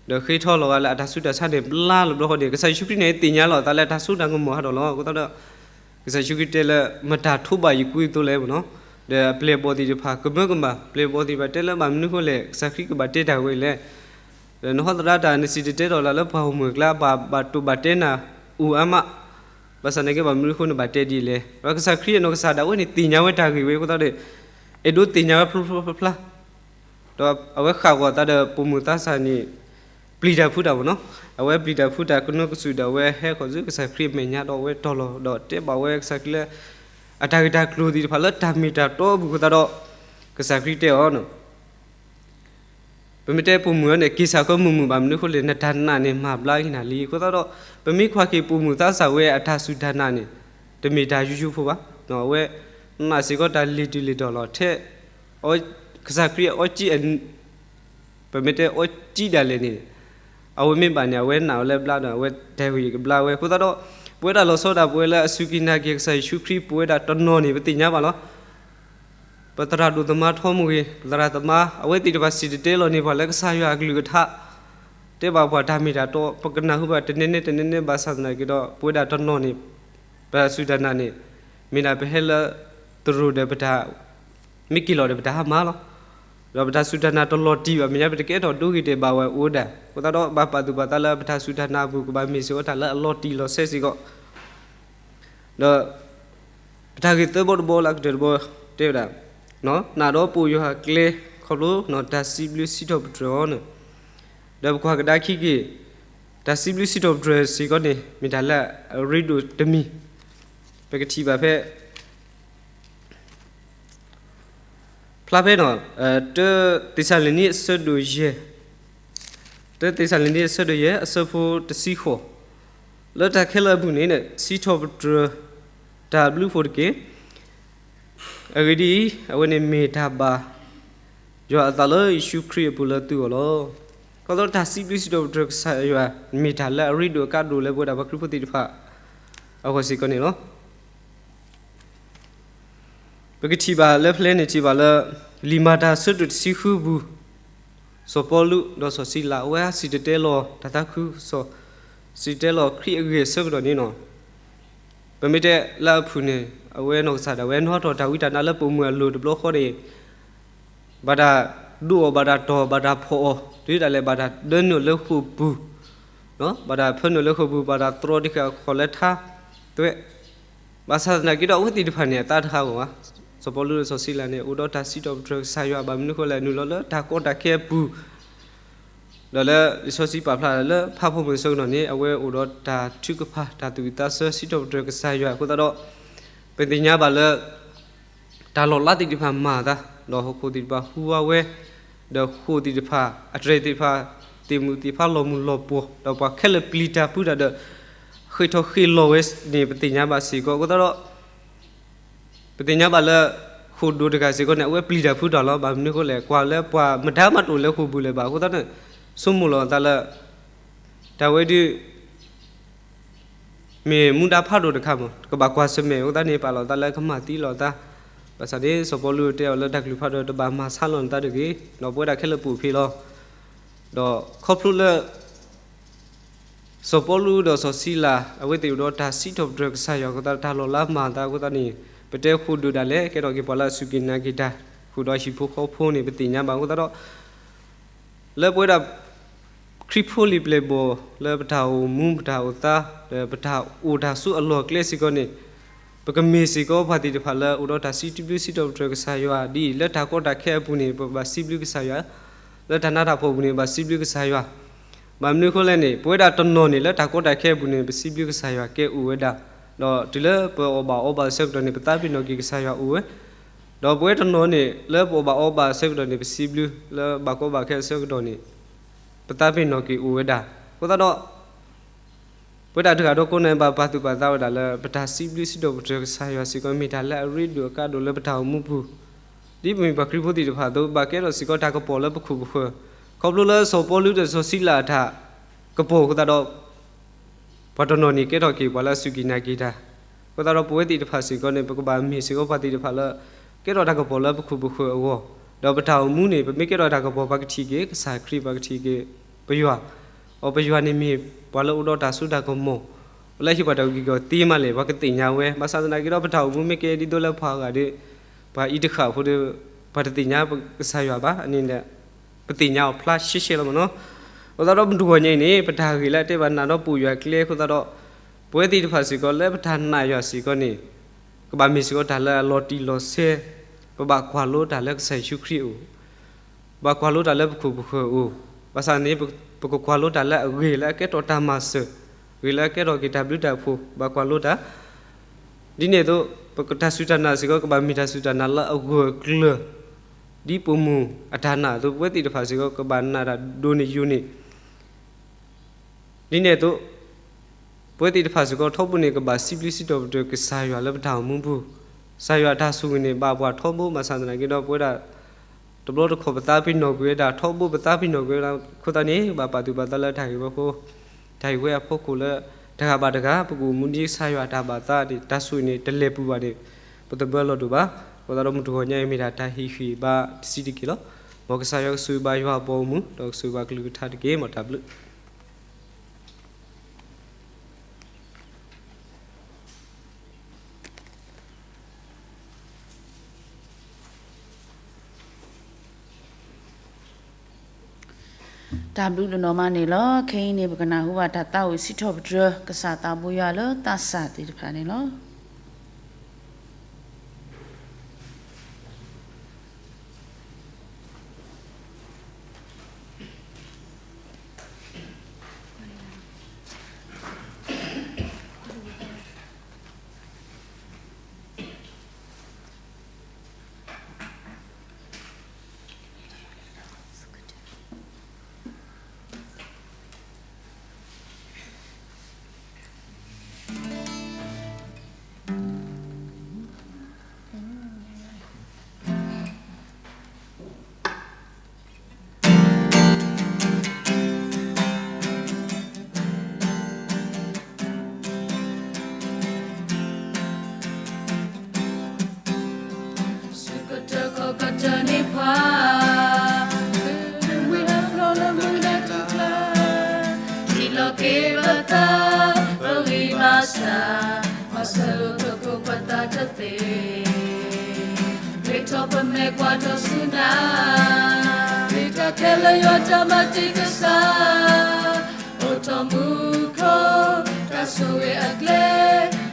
ဒီးဃ့ထီၣ်လီၤဂာ်လၢအတၢ်ဆူးတၢ်ဆါန့ၣ် ဘျါလီၤဘျီဃီန့ၣ် ကစၢ်ယ့ၣ်ၡူးခရံာ်န့ၣ် သ့ၣ်ညါလီၤအသးလၢတၢ်စိတၢ်ကမီၤဟးထီၣ်လီၤ. အဃိသတးဒီး ကစၢ်ယ့ၣ်ၡူးခရံာ်တဲလၢ မတၤထိးဘၣ်ယကူအသိးလဲၣ်မ့ၢ်နီၤ. ဒီးအပျဲၢ်အဘီၣ်သ့ၣ်တဖၣ် ကမၢကမၣ် ပျဲၢ်အဘီၣ်သ့ၣ်တဖၣ်တဲလၢ ဘၣ်မနုၤဃိလဲၣ် ကစၢ်ခရံာ်ကဘၣ်တဲတၢ်ဝဲအံၤလဲၣ်. ဒီးနဟီသရၣ်တၢ် နစံၣ်တဲၤတဲလီၤလၢပှၤဂီၢ်မုၢ်အကျါ ဘၣ်ဘၣ်တိၢ်ဘၣ်တဲနၤ အိၣ်အါမး ဘၣ်ဆၣ်သနာ်က့ ဘၣ်မနုၤအဃိနဘၣ်တဲဒ်လဲၣ်. ဒီးကစၢ်ခရံာ်အနီၢ်ကစၢ်ဒၣ်ဝဲန့ၣ် သ့ၣ်ညါဝဲတၢ်ဂ့ၢ်ဝဲအဃိသတးဒီး အဲၣ်ဒိးသ့ၣ်ညါဝဲဖျါဖျါဖျါဖျါ ဒီးအဝဲဃၣ်ဂီၤအသးဒီးပိာ်မုၣ်သးစၢ်န့ၣ် ပျံၤတၢ်ဖုးတၢ်မ့ၢ်နီၤ. အဝဲပျံၤတၢ်ဖုးတၢ်ကနၢကစူၣ်ဒီး အဝဲဟဲခီၣ်ဆူကစၢ်ခရံာ်အမဲာ်ညါဒီး အဝဲတီၢ်လီၤဒီးတဲဘၣ်ဝဲကစၢ်ခရံာ်လၢ အတၢ်ဂ့ၢ်တၢ်ကျိၤသ့ၣ်တဖၣ်လၢတၢ်မ့ၢ်တၢ်တီအပူၤအဃိသတးဒီး ကစၢ်ခရံာ်တဲအီၤ ပမ့ၢ်တဲပိာ်မုၣ်အံၤန့ၣ် က့ၤဆၣ်ဃၢမုာ်မုာ် ဘၣ်မနုၤအဃိလဲၣ် နတၢ်နာ်န့ၣ် မၤဘျါက့ၤနၤလံ. အဃိသတးဒီး ပမ့ၢ်ကွၢ်က့ၤပိာ်မုၣ်သးစၢ်ဝဲအတၢ်စူၢ်တၢ်နာ်န့ၣ် တမ့ၢ်တၢ်ယိယိဖိဘၣ်. အဝဲနာ်စ့ၢ်ကီးတၢ်လ့ၤတုၤလ့ၤတီၤလီၤထဲ ကစၢ်ခရံာ်အအီကံ ပမ့ၢ်တဲအီကံဒၣ်လဲာ်န့ၣ် အဝဲမ့ၢ်ဘၣ်န့ၣ် အဝဲနာ်ဝဲလၢဘျါဒီး အဝဲတၢ်ဂ့ၢ်ကဘျါဝဲအဃိသတးဒီး ပဝဲဒၣ်လီၤဆီဒၣ်ပဝဲလၢအစူၢ်က့ၤနာ်က့ၤကစၢ်ယ့ၣ်ၡူးခရံာ် ပဝဲဒၣ်တနီၤန့ၣ် ပသ့ၣ်ညါဘၣ်လီၤ. ပသရၣ်ဒိၣ်သမါထီမူဂ့ၤ ပသရၣ်သမါ အဝဲသ့ၣ်တဖၣ်စံၣ်တဲၤတဲလီၤန့ၢ်ပှၤလၢကစၢ်ယွၤအကလုၢ်ကထါ တဲဘၣ်ပှၤတၢ်မ့ၢ်တၢ်တီ ပကနၢ်ဟူဘၣ်တနဲနဲတနဲနဲ ဘၣ်ဆၣ်သနာ်က့ဒီး ပဝဲဒၣ်တနီၤန့ၣ် ပတၢ်စူၢ်တၢ်နာ်န့ၣ် မ့ၢ်ဒၣ်ပဟဲလၢသရိာ်ဒီးပတၢ် မ့ၢ်က့ၤလီၤဒီးပတၢ်ဟါမၢ်လီၤ. ဒီးပတၢ်စူၢ်တၢ်နာ်တလီၤတံၢ်ဘၣ် မဲာ်ညါပတကဲထီၣ်ဒိဂ့ၤဒဲးဘၣ်ဝဲအိၣ်ဝဲဒၣ် အဃိသတးဒီး ဘၣ်ပာ်သူၣ်ပာ်သးလၢပတၢ်စူၢ်တၢ်နာ်အပူၤ ကဘၣ်မ့ၢ်စ့ၢ်ကီးတၢ်လၢအလီၤတံၢ်လီၤဆဲးစ့ၢ်ကီး ဒီး ပတၢ်ဂ့ၢ်သၢဘီတဘီလၢအကတၢၢ်တဘီ တဲဝဲဒၣ် နာ်ဒီးပိာ်ယွၤအကျဲ ခီဖျိတၢ်စံးဘျုးစံးထီၣ်ပတြၢၤအီၤန့ၣ် ဒီးပကွၢ်ကဒါခံက့ၤ တၢ်စံးဘျုးစံးထီၣ်ပတြၢၤစ့ၢ်ကီးန့ၣ် မ့ၢ်တၢ်လၢအရ့ဒိၣ်တမံၤ ပကထံၣ်ဘၣ်ဖဲ ဖျါဖဲ တၢ သ့းစၤလနံ အဆၢဒိၣ်ယဲၢ်, တၢ သ့းစၤလနံ အဆၢဒိၣ်ယဲၢ် အဆၢဖိတဆံဃိး, လၢတၢ်ခဲလၢာ်အပူၤန့ၣ် စံးထီၣ်ပတြၢၤ တၢ်ဘျုးဖိတက့ၢ်. အဂ့ၢ်ဒ်အံၤ, အဝဲန့ၣ်မ့ၢ်တၢ်ဘၣ် ယွၤအသးလၢယ့ၣ်ၡူးခရံာ်အပူၤလၢသုဂီၢ်လီၤ. ခီဖျိတၢ်စံးဘျုးစံးထီၣ်ပတြၢၤကစၢ်ယွၤ မ့ၢ်တၢ်လၢအရ့ဒိၣ်အကါဒိၣ်လၢပဝဲဒၣ်ပှၤခရံာ်ဖိသ့ၣ်တဖၣ် အဂီၢ်စ့ၢ်ကီးန့ၣ်လီၤ. ပကထံၣ်ဘၣ်လၢဖဲလဲၣ်န့ၣ် ထံၣ်ဘၣ်လၢ လံာ်မၤတၢ်အဆၢဒိၣ်တဆံဃုပူၤ, စီၤပီလူးဒီးစီၤစံလၤ အဝဲစံၣ်တဲၤတဲလီၤတၢ်သးခုကစီၣ်, စံၣ်တဲၤတဲလီၤခရံာ်အဂ့ၢ်အဆၢကတီၢ်န့ၣ်လီၤ. ပမ့ၢ်တဲလၢအဖုၣ်န့ၣ် အဝဲနီၢ်ကစၢ်ဒၣ်ဝဲ နီၣ်ထီၣ်တၢ်ဝံတၢ်နါလၢပိာ်မုၣ်အလိၤတဘျီဃီန့ၣ် ဘၣ်တၢ်ဒိးအီၤ ဘၣ်တၢ်တီၢ် ဘၣ်တၢ်ဖီၣ်အီၤ တုၤဒၣ်လဲာ်ဘၣ်တၢ်ဒၢနုာ်လၢဃိာ်ပူၤ, ဘၣ်တၢ်ဖၢနုာ်လၢဃိာ်ပူၤ ဘၣ်တၢ်တြီတံၢ်ဃာ်အခီၣ်လၢထါသွဲး, ဘၣ်ဆၣ်သနာ်က့ဒီး အဝဲသ့ၣ်တဖၣ်န့ၣ် အသးတဟးဂီၤဘၣ်. စီၤပီလူးဒီးစီၤစံလၤန့ၣ် အိၣ်ဒီးတၢ်စံးထီၣ်ပတြၢၤကစၢ်ယွၤ ဘၣ်မနုၤဃိလဲၣ် နုာ်လီၤလၢတၢ်ကီတၢ်ခဲအပူၤ ဒီးလၢလံာ်စီဆှံပာ်ဖျါလၢဖးဖီမုၢ်အဆၢကတီၢ်န့ၣ် အဝဲအိၣ်ဒီးတၢ်ထုကဖၣ် တၢ်သူၣ်ဝံၣ်သးဆၢ စံးထီၣ်ပတြၢၤကစၢ်ယွၤအဃိသတးဒီး ပသ့ၣ်ညါဘၣ်လၢ တၢ်လီၤလးသ့ၣ်တဖၣ်မၤအသး ဒီးဟီၣ်ခိၣ်သ့ၣ်တဖၣ်ဟူးဝါဝဲ, ဒီးဃိာ်သ့ၣ်တဖၣ် အတြဲၤသ့ၣ်တဖၣ် သ့ၣ်မုၣ်သ့ၣ်ဖးလီၤမုၢ်လီၤပှီၢ် ဒီးပှၤခဲလၢာ်ပျံၤတၢ်ဖုးတၢ်ဒီး ဃ့ၢ်ထီၣ်ဃ့ၢ်လီၤဝဲန့ၣ် ပသ့ၣ်ညါဘၣ်စ့ၢ်ကီးအဃိသတးဒီး ပသ့ၣ်ညါဘၣ်လၢ ဃိာ်ဒိၣ်တဂၤစ့ၢ်ကီးန့ၣ် အဝဲပျံၤတၢ်ဖုးတၢ်လီၤ. ဘၣ်မနုၤအဃိလဲၣ် ကွၢ်လၢပှၤမတၤမးတအိၣ်လၢဃိာ်ပူၤလၢၤဘၣ်အဃိသတးန့ၣ် ဆိကမိၣ်လီၤအသးလၢ တၢ်ဝဲဒုး မ့ၢ်မူဒါဖးဒိၣ်တခါမး တကဘၣ်ကွၢ်ဆၢၣ်မဲာ်အဃိသတးန့ၣ် ပာ်လီၤသးလၢကမၤသံလီၤသး, ဘၣ်ဆၣ်န့ၣ် စီၤပီလူးတဲအီၤလၢတၢ်ကလုၢ်ဖးဒိၣ် တဘၣ်မၤဆါလီၤနသးတဂ့ၤ, ဒီးပဝဲဒၣ်ခဲလၢာ်ပအိၣ်ဖဲလီၤ. ဒီးခီဖျိလၢ စီၤပီလူးဒီးစီၤစံလၤ အဝဲသ့ၣ်အိၣ်ဒီးတၢ်စံးထီၣ်ပတြၢၤကစၢ်ယွၤအဃိသတး တၢ်လီၤလးမၤအသးအဃိသတးန့ၣ် ပတဲဃိာ်ဒိၣ်ဒၣ်လဲာ် ကဲထီၣ်က့ၤပှၤလၢအစူၢ်က့ၤနာ်က့ၤတၢ် ဃုာ်ဒီးဟံၣ်ဖိဃီဖိန့ၣ် ပသ့ၣ်ညါဘၣ်အဃိသတးဒီး လၢပဝဲဒၣ် ခရံာ်ဖိလံၤပျဲၢ်ဘီၣ် လၢပတၢ်အိၣ်မူပတၢ်အိၣ်သး ဒီးပတၢ်အိၣ်တၢ်ဆိးအလီၢ်အကျဲစ့ၢ်ကီးန့ၣ် ပကမ့ၢ်စ့ၢ်ကီးပှၤသ့ၣ်တဖၣ်လၢအိၣ်ဒီးတၢ်စံးဘျုးစံးထီၣ်ပတြၢၤကစၢ်ယွၤဒ်အံၤ လၢတၢ်ကီတၢ်ခဲအပူၤန့ၣ် ပဘၣ်စံးဘျုးကစၢ်ယွၤ, လၢတၢ်နးတၢ်ဖှီၣ်အပူၤန့ၣ် ဘၣ်စံးဘျုးကစၢ်ယွၤ, ဘၣ်မနုၤအဃိလဲၣ်န့ၣ် ပဝဲဒၣ်တနီၤန့ၣ် လၢတၢ်ကီတၢ်ခဲအပူၤန့ၣ် ပစံးဘျုးကစၢ်ယွၤကဲအိၣ်ဝဲဒၣ်, ဒီးတုၤလၢပအီၣ်ဘၣ်အီဘၣ်အဆၢကတီၢ်န့ၣ် ပသးပ့ၤနီၣ်က့ၤကစၢ်ယွၤအိၣ်ဝဲ, ဒီးပဝဲတနီၤန့ၣ် လၢပအီၣ်ဘၣ်အီဘၣ်အဆၢကတီၢ်န့ၣ် ပစံးဘျုး, လၢဘၣ်ကီဘၣ်ခဲအဆၢကတီၢ်န့ၣ် ပသးပ့ၤနီၣ်က့ၤအိၣ်ဝဲဒၣ်, အဃိသတးဒီး ပဝဲဒၣ်တဂၤဒီးကိးဂၤဒဲး ဘၣ်ပာ်သူၣ်ပာ်သးဝဲဒၣ်လၢ ပတၢ်စံးဘျုးစံးထီၣ်ပတြၢၤကစၢ်ယွၤစ့ၢ်ကီး မ့ၢ်တၢ်လၢအရ့ဒိၣ်အကါဒိၣ်လၢပတၢ်အိၣ်မူပူၤ, ဒ်ပမ့ၢ်ပှၤခရံာ်ဖိသ့ၣ်တဖၣ်အသိး ဘၣ်ကဲထီၣ်စ့ၢ်ကီးတၢ်ကပီၤလၢပခိၣ်ပဃၢၤ, ခီဖျိလၢစီၤပီလူးဒီးစီၤစံလၤအတၢ်ကပီၤအဃိသတးဒီး ပှၤတနီၤန့ၣ်ကဲထီၣ်က့ၤပှၤလၢအစူၢ်က့ၤနာ်က့ၤတၢ်, အဃိသတးဒီးပဝဲသ့ၣ်တဖၣ်စ့ၢ်ကီးန့ၣ် ပကဘၣ်မ့ၢ်စ့ၢ်ကီးပှၤသ့ၣ်တဖၣ်လၢ ကဲထီၣ်တၢ်ကပီၤလၢပခိၣ်ပဃၢၤအဂီၢ်, ဒီးပတၢ်အိၣ်မူန့ၣ် ပမ့ၢ်ကဲထီၣ်တၢ်ကပီၤ ပှၤကထံၣ်က့ၤကစၢ်ခရံာ် ပှၤကထံၣ်က့ၤပယွၤ, အီၤပယွၤန့ၣ်မ့ၢ်ပှၤလၢအိၣ်ဒီးတၢ်စိတၢ်ကမီၤ, လၢဟ့ၣ်ပှၤတၢ်အုၣ်က့ၤခီၣ်က့ၤသ့မးလဲၣ် ပှၤကသ့ၣ်ညါဝဲ, ဘၣ်ဆၣ်သနာ်က့ဒီး ပတၢ်အိၣ်မူမ့ၢ်ကဲဒ်သိးလၢပှၤဂၤဒီး ပှၤအံၤတဃၣ်ဖိဒီး ပှၤတသ့ၣ်ညါကစၢ်ယွၤဘၣ်န့ၣ် ပသ့ၣ်ညါအီၤဖျါရှဲရှဲလီၤမ့ၢ်နီၤ. အဃိသတးဒီးမုၢ်တဂီၤညါအံၤန့ၣ် ပတၢ်ဂ့ၢ်လၢအတဲဘၣ်နၤဒီးပိာ်ယွၤအကျဲအဃိသတးဒီး ပဝဲသ့ၣ်တဖၣ်စ့ၢ်ကီးလၢပတၢ်နာ်ယွၤစ့ၢ်ကီးန့ၣ် ကဘၣ်မ့ၢ်စ့ၢ်ကီးတၢ်လၢအလီၤတံၢ်လီၤဆဲး, ပဘၣ်ကွၢ်လိတၢ်လၢကစၢ်ယ့ၣ်ၡူးခရံာ်အအိၣ်, ပဘၣ်ကွၢ်လိတၢ်လၢပခိၣ်ပဃၢၤအအိၣ်, ဘၣ်ဆၣ်န့ၣ် ပကကွၢ်လိတၢ်လၢအဂ့ၤလၢအကဲထီၣ်တၢ်မၤစၢၤ, ဂ့ၤလၢအကဲထီၣ်က့ၤတၢ်ဘျုးတၢ်ဖှိၣ်, ဘၣ်ကွၢ်လိတၢ် ဒ်န့ၣ်အသိး ပတၢ်စူၢ်တၢ်နာ်စ့ၢ်ကီး ကဘၣ်မ့ၢ်တၢ်စူၢ်တၢ်နာ်လၢအဂၢၢ်အကျၢၤ, ဒ်ပိာ်မုၣ်အတၢ်နာ်အသိး ပဝဲသ့ၣ်တဖၣ်စ့ၢ်ကီး ကဘၣ်နာ်တၢ်ဒိၣ်န့ၢ်ယိာ်န့ၢ် ဒ်န့ၣ်အသိး ပဝဲသ့ၣ်တဖၣ်စ့ၢ်ကီး ထီဘိန့ၣ် ကဘၣ်စံးဘျုးစံးထီၣ်ပတြၢၤကစၢ်ယွၤလၢပတၢ်အိၣ်မူပူၤ, ကစၢ်ယွၤအတၢ်ဆိၣ်ဂ့ၤန့ၣ် ဘၣ်ပှၤထီဘိ ဘၣ်ဆၣ်သနာ်က့ဒီး ပဝဲဒၣ် တဘျီတခီၣ်ပသးပ့ၤနီၣ်ကွံာ်ဝဲဒၣ် ထီဘိပသးပ့ၤနီၣ်ကွံာ်ဝဲဒၣ်အဃိသတးန့ၣ် ဘၣ်ပာ်သူၣ်ပာ်သးလၢတၢ်ဂ့ၢ်ဝဲအဃိ တၢ်ဟ့ၣ်ဝဲအဖီခိၣ်လၢ တဂၤဘၣ်တဂၤ ပကအိၣ်မူဒ်ကစၢ်ယွၤအတၢ်ဘၣ်သးန့ၣ် တၢ်ဆိၣ်ဂ့ၤန့ၣ် တလဲၤပူၤဘၣ်န့ၣ် ပသဘၢလီၤဒိၣ်ဘၣ်. အဃိသတးဒီးမုၢ်တဂီၤညါအံၤမ့ၢ်ဒၣ်တၢ်ဟ့ၣ်ဂံၢ်ဘါတဆံးတက့ၢ်လီၤ. မ်ကစၢ်ယွၤကဆိၣ်ဂ့ၤဘၣ်ယွၤအပှၤအိၣ်မူ ဒီးကဆိၣ်ဂ့ၤဘၣ်ကလုၢ်ကထါတက့ၢ်. မ်တၢ်ဘျုး တၢ်ဘျုးဒိၣ်နီၢ်မးန့ၣ်လီၤ. ခဲအံၤန့ၣ် ပကနၢ်ဟူဘၣ်တၢ်သးဝံၣ်စံးထီၣ်ပတြၢၤ ကစၢ်သးဘိယွၤလၢသးစၢ်သ့ၣ်တဖၣ်န့ၣ်လီၤ. ဆူကတၢၢ်ခီၣ်ကတၢၢ်န့ၣ်ပှၤ မ့ၢ်ဟဲဖျိလၢမုၢ်နၤတကျါ ထံလီၤက့ၤပသး ပဂံၢ်ဘါစၢ် ဘၣ်ဆၣ်လိာ်သကိးပသးတသ့ မ့ၢ်ထီၣ်ပမဲာ်ကွၢ်ထီၣ်ဆူနၤ မ့ၢ်တၢ်ခဲလၢာ်ယွၤတၢ်မၤတ့ၢ်ကစၢ် အိၣ်ထီၣ်မူခိၣ် တၢ်ဆိၣ်ဂ့ၤအကျဲ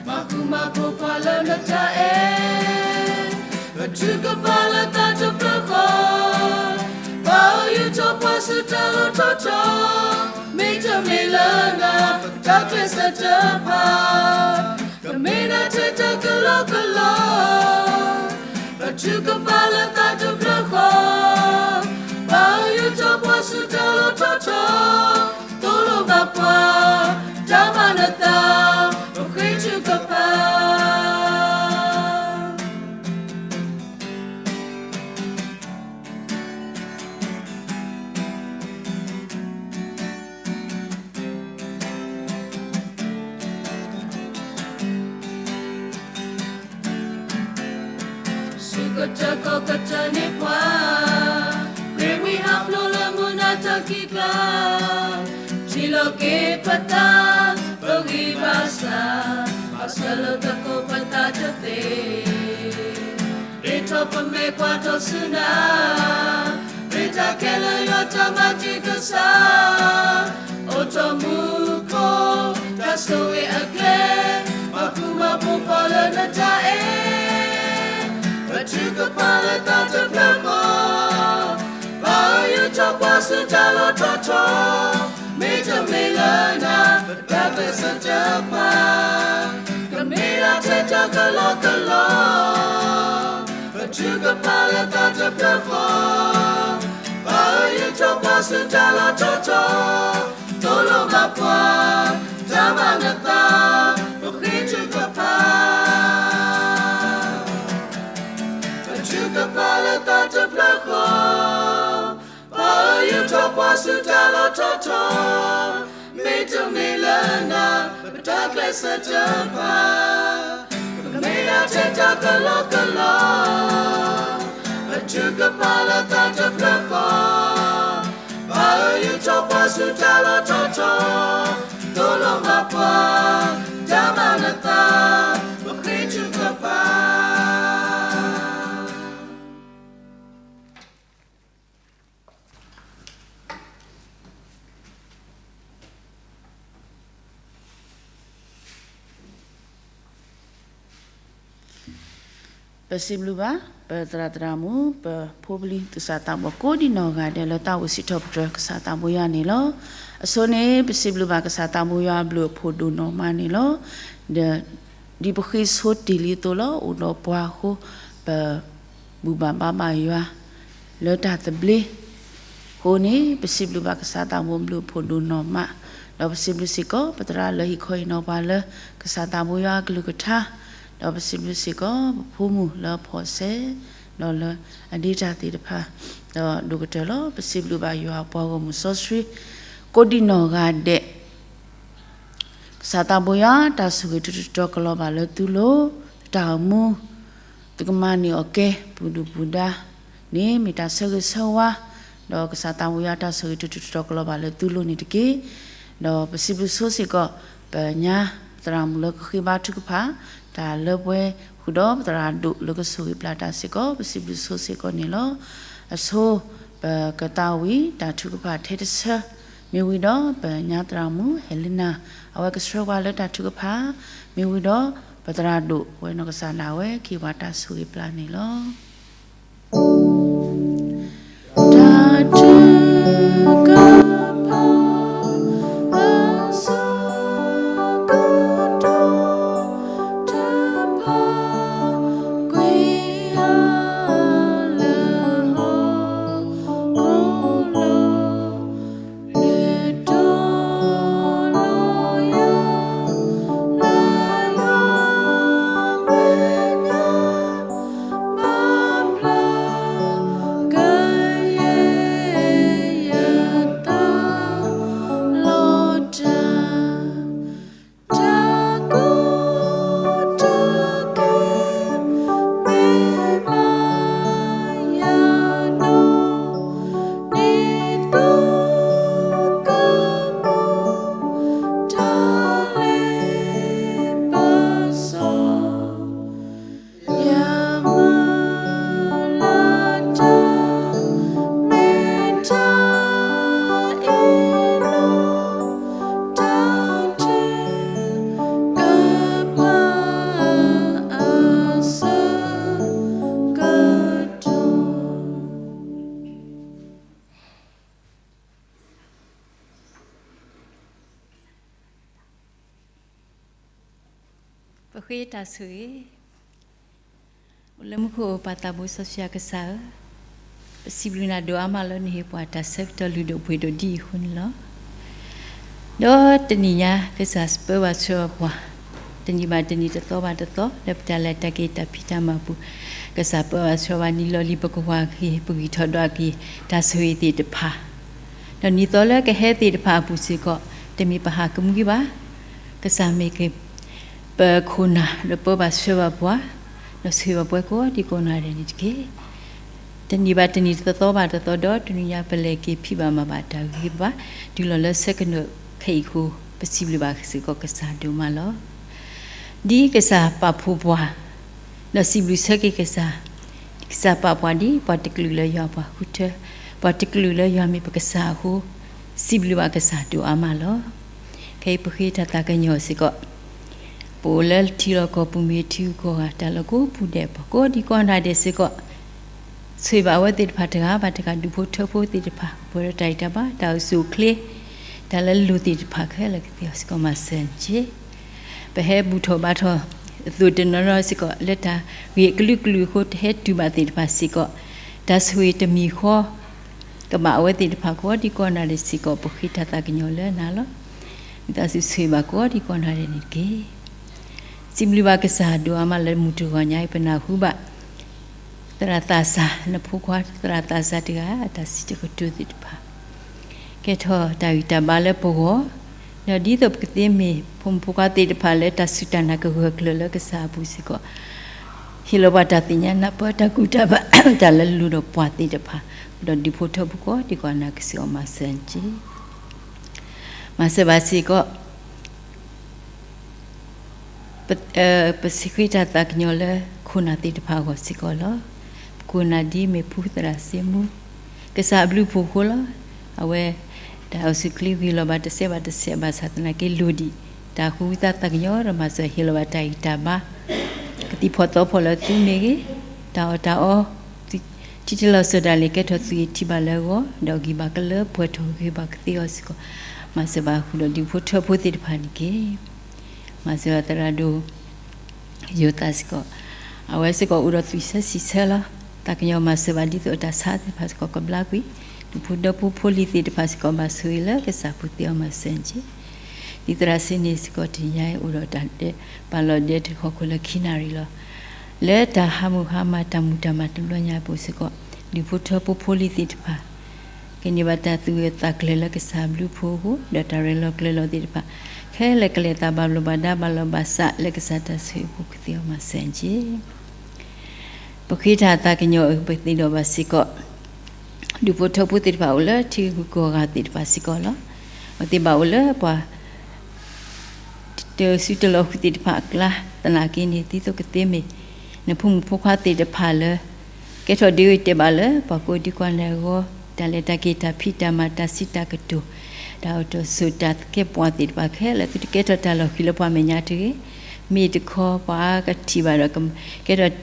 မၤဃူမၤဖိးပှၤလၢနတၢ်အဲၣ် ပထုကဖၣ်လၢသးတဖျၢၣ်ဃီ ပာ်အီၤယူာ်ထီၣ်ပှၤဆူတၢ်လီၢ်ထီထီၣ် မ့တမ့ၢ်လၢနၤ ပတၢ်ကျဲးစၢးတဖၣ် ကမ့ၢ်ဒၣ်ထဲတၢ်ကလီကလီ ပထုကဖၣ်လၢသးတဖျၢၣ်ဃီ ပာ်အီၤယူာ်ထီၣ်ပှၤဆူတၢ်လီၢ်ထီထီၣ် သိၣ်လိဘၣ်ပှၤ တၢ်မၤနသး ပဃ့ထုကဖၣ် ဆူကတၢၢ်ခီၣ်ကတၢၢ်န့ၣ်ပှၤ ဃ့ဝံဟးဖျိးလၢမုၢ်နၤတၢ်ခံးကျါ ထံလီၤက့ၤပသး ပဂံၢ်ဘါစၢ် ဘၣ်ဆၢလိာ်သကိးပသးတသ့ မ့ၢ်ထီၣ်ပမဲာ်ကွၢ်ထီၣ်ဆူနၤ မ့ၢ်တၢ်ခဲလၢာ်ယွၤတၢ်မၤတ့ၢ်ကစၢ် အိၣ်ထီၣ်မူခိၣ် တၢ်ဆိၣ်ဂ့ၤအကျဲ မၤဃူမၤဖိးပှၤလၢနတၢ်အဲၣ် ပထုကဖၣ်လၢသးတဖျၢၣ်ဃီ ပာ်အီၤယူာ်ထီၣ်ပှၤဆူတၢ်လီၢ်ထီထီၣ် မ့တမ့ၢ်လၢနၤ ပတၢ်ကျဲးစၢးတဖၣ် ကမ့ၢ်ဒၣ်ထဲတၢ်ကလီကလီ ပထုကဖၣ်လၢသးတဖျၢၣ်ဃီ ပာ်အီၤယူာ်ထီၣ်ပှၤဆူတၢ်လီၢ်ထီထီၣ် သိၣ်လိဘၣ်ပှၤ တၢ်မၤ နသး, ပဃ့ထုကဖၣ်, ပထုကဖၣ်လၢသးတဖျၢၣ်ဃီ, ပာ်အၢယိာ်ထီၣ်ပှၤဆူတၢ်လီၢ်ထီၣ်ထီ, မ့တမ့ၢ်လၢနၤ ပတၢ်ကျဲးစၢးတဖၣ်, ပမ့ၢ်ဒၣ်ထဲတၢ်ကလီကလီ, ပထုကဖၣ်လၢသးတဖျၢၣ်ဃီ, ပာ်အၢယိာ်ထီၣ်ပှၤဆူတၢ်လီၢ်ထီၣ်ထီ, သိၣ်လိမၤပှၤ, တၢ်မၤနသး, ပဃ့ထုကဖၣ်. ပစံးဘျုးဘၣ် ပသရၣ်သရၣ်မုၣ် ပဖိပလံၤသူၣ်စၢ်သးဘီၣ်ကိးဒံနီၢ်ဂၤဒဲးလၢတၢ်အိၣ်စံးထီၣ်ပတြၢၤကစၢ်သးဘိယွၤန့ၣ်လီၤ. အဆိန့ၣ် ပစံးဘျုးဘၣ်ကစၢ်သးဘိယွၤအဘျုးအဖှိၣ်ဒိၣ်နီၢ်မးန့ၣ်လီၤ. ဒီး ဒ်ပဃ့ဆိတ့ၢ်လံအသိးလီၤ အိၣ်ဒီးပှၤအဃိ ပ ဘူၣ်ဘၣ်ဘါဘၣ်ယွၤ လၢတၢ်သဘျ့ အဃိန့ၣ် ပစံးဘျုးဘၣ်ကစၢ်သးဘိအဘျုးအဖှိၣ်ဒိၣ်နီၢ်မး, ဒီးပစံးဘျုးစ့ၢ်ကီး ပသရၣ်လၢဟ့ၣ်ခီဟ့ၣ်နီၤပှၤလၢ ကစၢ်သးဘိယွၤအကလုၢ်ကထါ, ဒီးပစံးဘျုးစ့ၢ်ကီး ပဖိမုၣ်လၢအဖှီၣ်စဲး, ဒီးလၢအဒ့တၢ်သ့ၣ်တဖၣ်, ဒီးဒိၣ်ကတၢၢ်လီၤ ပစံးဘျုးဘၣ်ယွၤအပှၤဂီၢ်မုၢ်စီဆှံ ကိးဒံနီၢ်ဂၤဒဲး ကစၢ်သးဘိယွၤ တၢ်ဆိၣ်ဂ့ၤတတီၤကလီၤဘၣ်လၢသုလိၤ, တၢ်အိၣ်မူ သုကမၤန့ၢ်အီၣ်ကဲ ပူၤဒုၣ်ပူၤဒါန့ၣ် မ့ၢ်တၢ်ဆၢဂ့ၤဆၢဝါ, ဒီးကစၢ်သးဘိယွၤ တၢ်ဆိၣ်ဂ့ၤတတီၤကလီၤဘၣ်လၢသုလိၤန့ၣ်တက့ၢ်. ဒီးပစံးဘျုးဆိစ့ၢ်ကီး ပညါသရၣ်မုၣ်လၢကဃ့ဘါထုကဖၣ် တၢ်လၢပှဲၤဃုာ်ဒီးပသရၣ်ဒိၣ်လၢကဆိၣ်ဂ့ၤပျၢ်တၢ်စ့ၢ်ကီး ပစံးဘျုးဆိစ့ၢ်ကီးန့ၣ်လီၤ. အဆိ ပကသးဝံၣ်တၢ်ထုကဖၣ်ထဲတဆၢ မ့ၢ်ဝံၤဒီးပညါသရၣ်မုၣ် ဟဲလံနၤ အဝဲကဆှၢပှၤလၢတၢ်ထုကဖၣ်, မ့ၢ်ဝံၤဒီးပသရၣ်ဒိၣ် အဝဲနီၢ်ကစၢ်ဒၣ်ဝဲ ကဟ့ၣ်ပှၤတၢ်ဆိၣ်ဂ့ၤပျၢ်န့ၣ်လီၤ. တၢ်ထုကဖၣ် အဆိကတၢၢ် တၢ်ကွဲးအါလၢဟီၣ်ခိၣ်လီၤ. တၢ်ကိၢ်တၢ်ဂီၤ မ့ၢ်ဘၣ်ယၤနီၢ် ဒ်သိးကမီၤ တၢ်လ့ပစီ ယမုၢ်လၢ်တၢ် မ့ၢ်တၢ်အ့ၣ်လိာ် တၢ်ထုကဖၣ် အဆၢကတီၢ် ပဃ့တၢ်ဆိၣ်ဂ့ၤ အိၣ်လၢမူခိၣ် ပၢ်သးဘိစီဆှံကစၢ်ဧၢ, ပစံးဘျုးနၤဒိၣ်အါမးလၢ နဟ့ၣ်ပှၤတၢ်ဆၢကတီၢ်လုၢ်ဒိၣ်ပှ့ၤဒိၣ်ဒ်အံၤအဃိန့ၣ်လီၤ. ဒီးတနံၤညါ ကစၢ်ပၢဘၣ်ဆှၢဘၣ်ပှၤ တနံၤဘၣ်တနံၤ တသီဘၣ်တသီ လၢပတၢ်လဲၤတၢ်က့ၤတၢ်ဖံးတၢ်မၤအပူၤ, ကစၢ်ပၢဘၣ်ဆှၢဘၣ်နံၣ်လီၤလံၤ ပကဝၤက့ၤ ပဂံၢ်ထီၣ်ဒွးက့ၤ တၢ်ဆိၣ်ဂ့ၤသ့ၣ်တဖၣ် ဒီးနံၣ်သီလၢကဟဲသ့ၣ်တဖၣ်အပူၤစ့ၢ်ကီး တမ့ၢ်ပဟးကမှံဘၣ်. ကစၢ်မ့ၢ်က့ၤ ပခိၣ်နၢ် ဒီးပၢဘၣ်ဆှၢဘၣ်ပှၤ ဒီးဆိၣ်ဂ့ၤဘၣ်ပှၤကိးဒံကိးနီၢ်ဒဲးန့ၣ်တက့ၢ်. တနံၤဘၣ်တနံၤ တသီဘၣ်တသီ ဒီးတနံၤညါပလဲၤက့ၤဖံးဘၣ်မၤဘၣ်တၢ်ဂ့ၤဘၣ် တုၤလီၤလၢဆၢကနၢၣ်ခဲအံၤအဃိ ပစံးဘျုးဘၣ်စ့ၢ်ကီးကစၢ်ဒိၣ်မးလီၤ. ဒ်ကစၢ်ပာ်ဖှိၣ်ပှၤ ဒီးစံးဘျုးဆၢက့ၤကစၢ်, ကစၢ်ပာ်ပှၤဒ်ပှၤတကလုာ်လၢယွၤပှၤဃုထၢ, ပှၤတကလုာ်လၢယွၤမ့ၢ်ပကစၢ်အဃိ စံးဘျုးဘၣ်ကစၢ်ဒိၣ်အါမးလီၤ. ခဲအံၤပဃ့တၢ်သးကညီၤစ့ၢ်ကီး ပအိၣ်လၢထံလီၢ်ကီၢ်ပူၤမ့ၢ်ထံဂုၤကီၢ်ဂၤ တၢ်လီၢ်ကိးပူၤဒဲး ပှၤကိးဒံကိးနီၢ်ဒဲးစ့ၢ်ကီး ဆိၣ်ဂ့ၤဘၣ်အဝဲသ့ၣ်တဖၣ်တဂၤဘၣ်တဂၤ ဒူၣ်ဖိထၢဖိသ့ၣ်တဖၣ် ပှဲၤဒီးတၢ်ဂံၢ်တၢ်ဘါ တၢ်အိၣ်ဆူၣ်အိၣ်ချ့ တၢ်လၢလိၣ်သ့ၣ်တဖၣ်ခဲလၢာ်ကသ့အီၤစ့ၢ်ကီးမၤစၢၤန့ၣ်တက့ၢ်. ပဟဲဘူၣ်ထီၣ်ဘါထီၣ်အသိးတနီၤနီၤစ့ၢ်ကီး လၢတၢ်ဂ့ၢ်အကလုာ်ကလုာ်အဃိ တဟဲတုၤဘၣ်သ့ၣ်တဖၣ်စ့ၢ်ကီး တၢ်ဆိၣ်ဂ့ၤတမံၤဃီ ကဘၣ်အဝဲသ့ၣ်တဖၣ်ကိးဒံကိးနီၢ်ဒဲးစ့ၢ်ကီး ပဃ့တၢ်သးကညီၤလၢနၤလီၤ. ဝံသးစူၤဆိၣ်ဂ့ၤဘၣ်ကိးဒံကိးနၤဒဲးန့ၣ်တက့ၢ်. စံးဘျုးဘၣ်ကစၢ်ဒိၣ်အါမးလၢမုၢ်တဂီၤညါအံၤ ပနၢ်ဟူဘၣ် သရၣ်သးစၢ် နဖိခွါသရၣ်သးစၢ်တဂၤ အတၢ်စံးတကတိၤသ့ၣ်တဖၣ် ကဲထီၣ်တၢ်ဂံၢ်တၢ်ဘါလၢပဂီၢ်, ဒီးဒ်သိးပကသ့မ့ၢ် ဖိမုၣ်ဖိခွါသ့ၣ်တဖၣ်လၢတၢ်စူၢ်တၢ်နာ်ကဂၢၢ်ကျၢၤလၢကစၢ်အပူၤစ့ၢ်ကီး, ဟ့ၣ်လီၤပှၤတၢ်သ့ၣ်ညါနၢ်ပၢၢ်တၢ်ကူၣ်တၢ်ဘၣ် တၢ်လၢလူၤဒီးပှၤသ့ၣ်တဖၣ်, ဒီးဒူၣ်ဖိထၢဖိကိးဒံကိးနၤကစၢ်အီၤမၤစၢၤက့ၤ မၤစၢၤဘၣ်စ့ၢ်ကီး ပစံးဃ့တၢ်သးကညီၤလၢခိၣ်နၢ်သ့ၣ်တဖၣ်အဂီၢ်စ့ၢ်ကီးလီၤ. ပခိၣ်နၢ်ဒ်မ့ၢ်ဖုသရၣ်စ့မူ, ကစၢ်အဘျုးအဖှိၣ်အဃိလီၤ. အဝဲ တၢ်အိၣ်ဆူၣ်ချ့ဂ့ၤလီၤဘၣ်တစဲးဘၣ်တစဲးဘၣ်ဆၣ်သနာ်က့ လိၣ်ဒံးတၢ်ဃုသးသးကညီၤဒီးမၤစၢၤဟ့ၣ်လီၤဘၣ်တၢ်ဂံၢ်တၢ်ဘါ ကသံၣ်ဖီၣ်သီဖီၣ်လၢသုမ့ၢ်ဂ့ၤ, တၢ်အီၣ်တၢ်အီ ထံတလီၤစၢၤဒၣ်လဲာ် ကဲထီၣ်သုးဂ့ၤထံၣ်ဘၣ်လၢအဂီၢ်, ဒီးဂံၢ်ဘၣ်ကလၢပှဲၤထီၣ်ဂ့ၤဘၣ်ကသ့အီၤစ့ၢ်ကီး, မၤစၢၤဘၣ်ဃုာ်ဒီးဒူၣ်ဖိထၢဖိသ့ၣ်တဖၣ်န့ၣ်တက့ၢ်. မၤစၢၤဘၣ်သရၣ်ဒိၣ် ယိၤသးစ့ၢ်ကီး, အဝဲစ့ၢ်ကီးအိၣ်ဒီးသွံၣ်ဆၢဆံးဆၢလီၤ. သးကညီၤမၤစၢၤဘၣ်ဒ်သိးအတၢ်ဆါသ့ၣ်တဖၣ်စ့ၢ်ကီးကဘျါကွံာ်, ဒူၣ်ဖိထၢဖိဖိလံၤသ့ၣ်တဖၣ်စ့ၢ်ကီးဘၣ်ဆိၣ်ဂ့ၤလၢကစၢ်ပူၤသ့အီၤမၤစၢၤက့ၤ ဒ်သရၣ်စ့န့ၣ်စ့ၢ်ကီးတနံၤညါအံၤ အိၣ်ဒီးတၢ်ဒဲးဘးလီၤဒဲးတခီခိၣ်လၢခံနၣ်ရံၣ်လီၤ. လၢတၢ်ဟးမုၢ်ဟါမၢ်တၢ်မုၢ်တၢ်မၤတဘျီညါအပူၤစ့ၢ်ကီး, ဒူၣ်ဖိထၢဖိဖိလံၤသ့ၣ်တဖၣ် ကန့ၢ်ဘၣ်တၢ်သူၣ်ဂၢၢ်သးကျၢၤလၢကစၢ်ဘျုးဖှိၣ်အဃိ, ဒီးတၢ်ရ့လိာ်ကျဲၤလိာ်သ့ၣ်တဖၣ် ခဲလၢာ်ကလဲၤသးဘၣ်ဘျီးဘၣ်ဒါဘၣ်လီၤဘၣ်စးလၢကစၢ်တၢ်ဆိၣ်ဂ့ၤအပူၤကသ့အီၤမၤစၢၤက့ၤ ပဃ့တၢ်သးကညီၤအံၤ ပသ့ၣ်နီၣ်ဘၣ်စ့ၢ်ကီး, ဒူၣ်ဖိထၢဖိသ့ၣ်တဖၣ်အိၣ်လၢထံဂုၤကီၢ်ဂၤသ့ၣ်တဖၣ်စ့ၢ်ကီးလီၤ. အဝဲသ့ၣ်ဘၣ်အိၣ်လၢပှၤ တစုတလီၤဃုာ်သ့ၣ်တဖၣ်အကျါ, သနာ်က့န့ၣ် ဒ်သိးကသ့မ့ၢ် နဖိမုၣ်ဖိခွါသ့ၣ်တဖၣ်လၢ ကဲထီၣ်ဒ့ဝ့ၤတဲာ်ဘၣ်လၢ ပှၤကိးဒံကီးနၤအဂီၢ်, တၢ်လဲၤတၢ်က့ၤတၢ်ဖံးတၢ်မၤတၢ်စံးတၢ်ကတိၤ, တၢ်အိၣ်တၢ်ဆိးတၢ်သကဲးပဝးသ့ၣ်တဖၣ်ခဲလၢာ် သုတကဲထီၣ်တၢ်လီၤဃံၤလၢပှၤမဲာ်ညါတဂ့ၤ, မ့ၢ်တခီပှၤအါကထံၣ်ဘၣ်ဒီး ကဲထီၣ်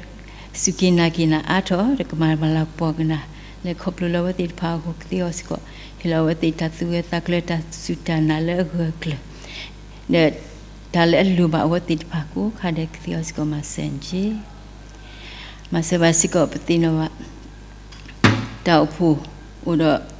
စူၢ်က့ၤနာ်က့ၤနၤအါထီၣ် ဒီးကမၤလၤကပီၤက့ၤနၤ လၢခီဖျိလၢအဝဲသ့ၣ်တဖၣ်အဂီၢ်ကသ့အီၤစ့ၢ်ကီး, ဟ့ၣ်လီၤအဝဲသ့ၣ်တၢ်သူၣ်ဂၢၢ်သးကျၢၤတၢ်စူၢ်တၢ်နာ်လၢအဂၢၢ်အကျၢၤ ဒီးတၢ်လၢအလိၣ်ဘၣ်အဝဲသ့ၣ်တဖၣ်ကိးခါဒဲး ကသ့အီၤစ့ၢ်ကီးမၤစၢၤက့ၤ မၤစၢၤဘၣ်စ့ၢ်ကီးပသ့ၣ်နီၣ်ဘၣ် တၢ်အိၣ်ဖှိၣ်အိၣ်ဒီး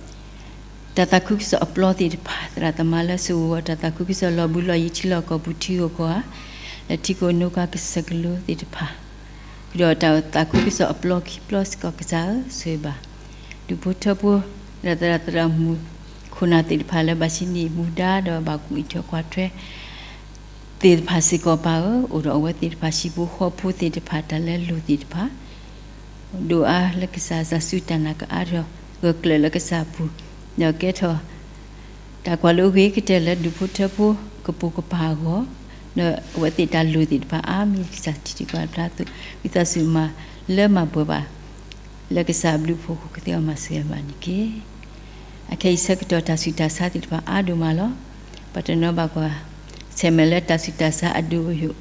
တၢ်သးခုကစီၣ်အပျီသ့ၣ်တဖၣ် သရၣ်သမါလၢစိၤဝဲ တၢ်သးခုကစီၣ်လီၤဘှံးလီၤယံၤထံလီၢ်ကီၢ်ပူၤထံဂုၤကီၢ်ဂၤ လၢထံခိၣ်နိကါကစၢၢ်ကလိသ့ၣ်တဖၣ် ဒီးတၢ်သးခုကစီၣ်အပျီခံပျီစ့ၢ်ကီးကစၢ်ဧၢ ဆိၣ်ဂ့ၤဘၣ် ဒူၣ်ဖိထၢဖိ ဒီးသရၣ်သရၣ်မုၣ် ခိၣ်နၢ်သ့ၣ်တဖၣ်လၢဘၣ်ဆံနံၣ်မူဒါဒီးဘၣ်ကွံာ်ထွဲကွၢ်ထွဲ သ့ၣ်တဖၣ်စ့ၢ်ကီးပၢ်ဧၢ, အိၣ်ဒီးအဝဲသ့ၣ်တဖၣ်ဟံၣ်ဖိဃီဖိသ့ၣ်တဖၣ်တၢ်လၢလိၣ်သ့ၣ်တဖၣ် ဒိၣ်အါလၢကစၢ်တၢ်စူၢ်တၢ်နာ်ကအါထီၣ် ဂၢၢ်ကျၢၤလၢကစၢ်ပူၤ ဒီးကဲထီၣ် တၢ်ကွၢ်လိအဂ့ၤကတၢၢ်လၢဒူၣ်ဖိထၢဖိကပိာ်ကပၤအဂီၢ် ဒီးအဝဲသ့ၣ်တၢ်လိၣ်သ့ၣ်တဖၣ်အါမံၤ ကစၢ်ထံၣ်တံၢ်ကွၢ်တဖျါအသိး ဝံသးစူၤမၤလၢမၤပှဲၤဘၣ် လၢကစၢ်အဘျုးအဖှိၣ်အဃိကသ့အီၤမၤစၢၤဘၣ်န့ၣ်တက့ၢ်. အခဲအံၤဆၢကတီၢ်တၢ်ဆူးတၢ်ဆါသ့ၣ်တဖၣ်အါဒိၣ်မးလီၤ. ပှၤတနီၤဘၣ်ကွၢ်ဆဲးမဲာ်လၢတၢ်ဆူးတၢ်ဆါအဒိၣ်အယိာ်,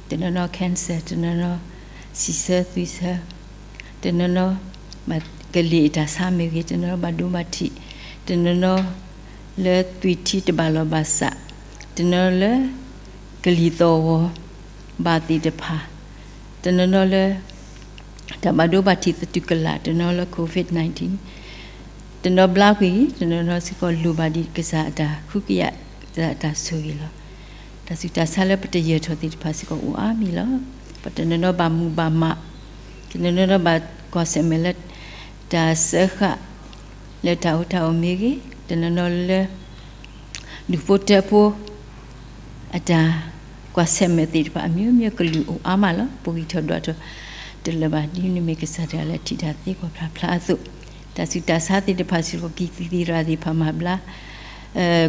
တနီၤနီၤ cancer, တနီၤနီၤ စံးဆၢသွံၣ်ဆၢ, တနီၤနီၤ ကလံၤအတၢ်ဆါမ့ၢ်ဂ့ၤ, တနီၤနီၤဘၣ်ဒိဘၣ်ထံး, တနီၤနီၤလၢသွံၣ်ထံတဘၣ်လီၢ်ဘၣ်စး, တနီၤလၢကလံၤသီၣ်ဂီၤဘၣ်သ့ၣ်တဖၣ်, တနီၤနီၤလၢ တၢ်ဘၣ်ဒိဘၣ်ထံးသတူၢ်ကလာ် တနီၤလၢ COVID nineteen, တနီၤဘျါကွံာ်, တနီၤနီၤစ့ၢ်ကီးလိၣ်ဘၣ်ဒံးကစၢ်အတၢ်ဃုကယာ် ကစၢ်အတၢ်ဆိၣ်ဂ့ၤလီၤ. တၢ်ဆူးတၢ်ဆါလၢပတယၢၤထီၣ်သ့ၣ်တဖၣ်စ့ၢ်ကီးအိၣ်အါမံၤလီၤ. ပှၤတနီၤနီၤဘၣ်မူဘၣ်မး, တနီၤနီၤဘၣ်ကွၢ်ဆဲးမဲာ်လၢ တၢ်စၢဃာ် လၢတၢ်အိၣ်တၢ်အီၣ်မ့ၢ်ဂ့ၤ, တနီၤနီၤလၢ ဒူၣ်ဖိထၢဖိ အတၢ်ကွၢ်ဆဲးမဲာ်သ့ၣ်တဖၣ် အမျိုးမျိုးကလုာ်အိၣ်အါမးလီၤ. ပဂံၢ်ထီၣ်ဒွးထီၣ်တလၢာ်ဘၣ် ဒ်န့ၣ်မ့ၢ်ကစၢ်တဂၤလၢထံၣ်တၢ်သ့ကွၢ်ဖျါဖျါအသိး, တၢ်ဆူးတၢ်ဆါသ့ၣ်တဖၣ်စ့ၢ်ကီး ကသံၣ်သရၣ်သ့ၣ်တဖၣ်မၤဘျါ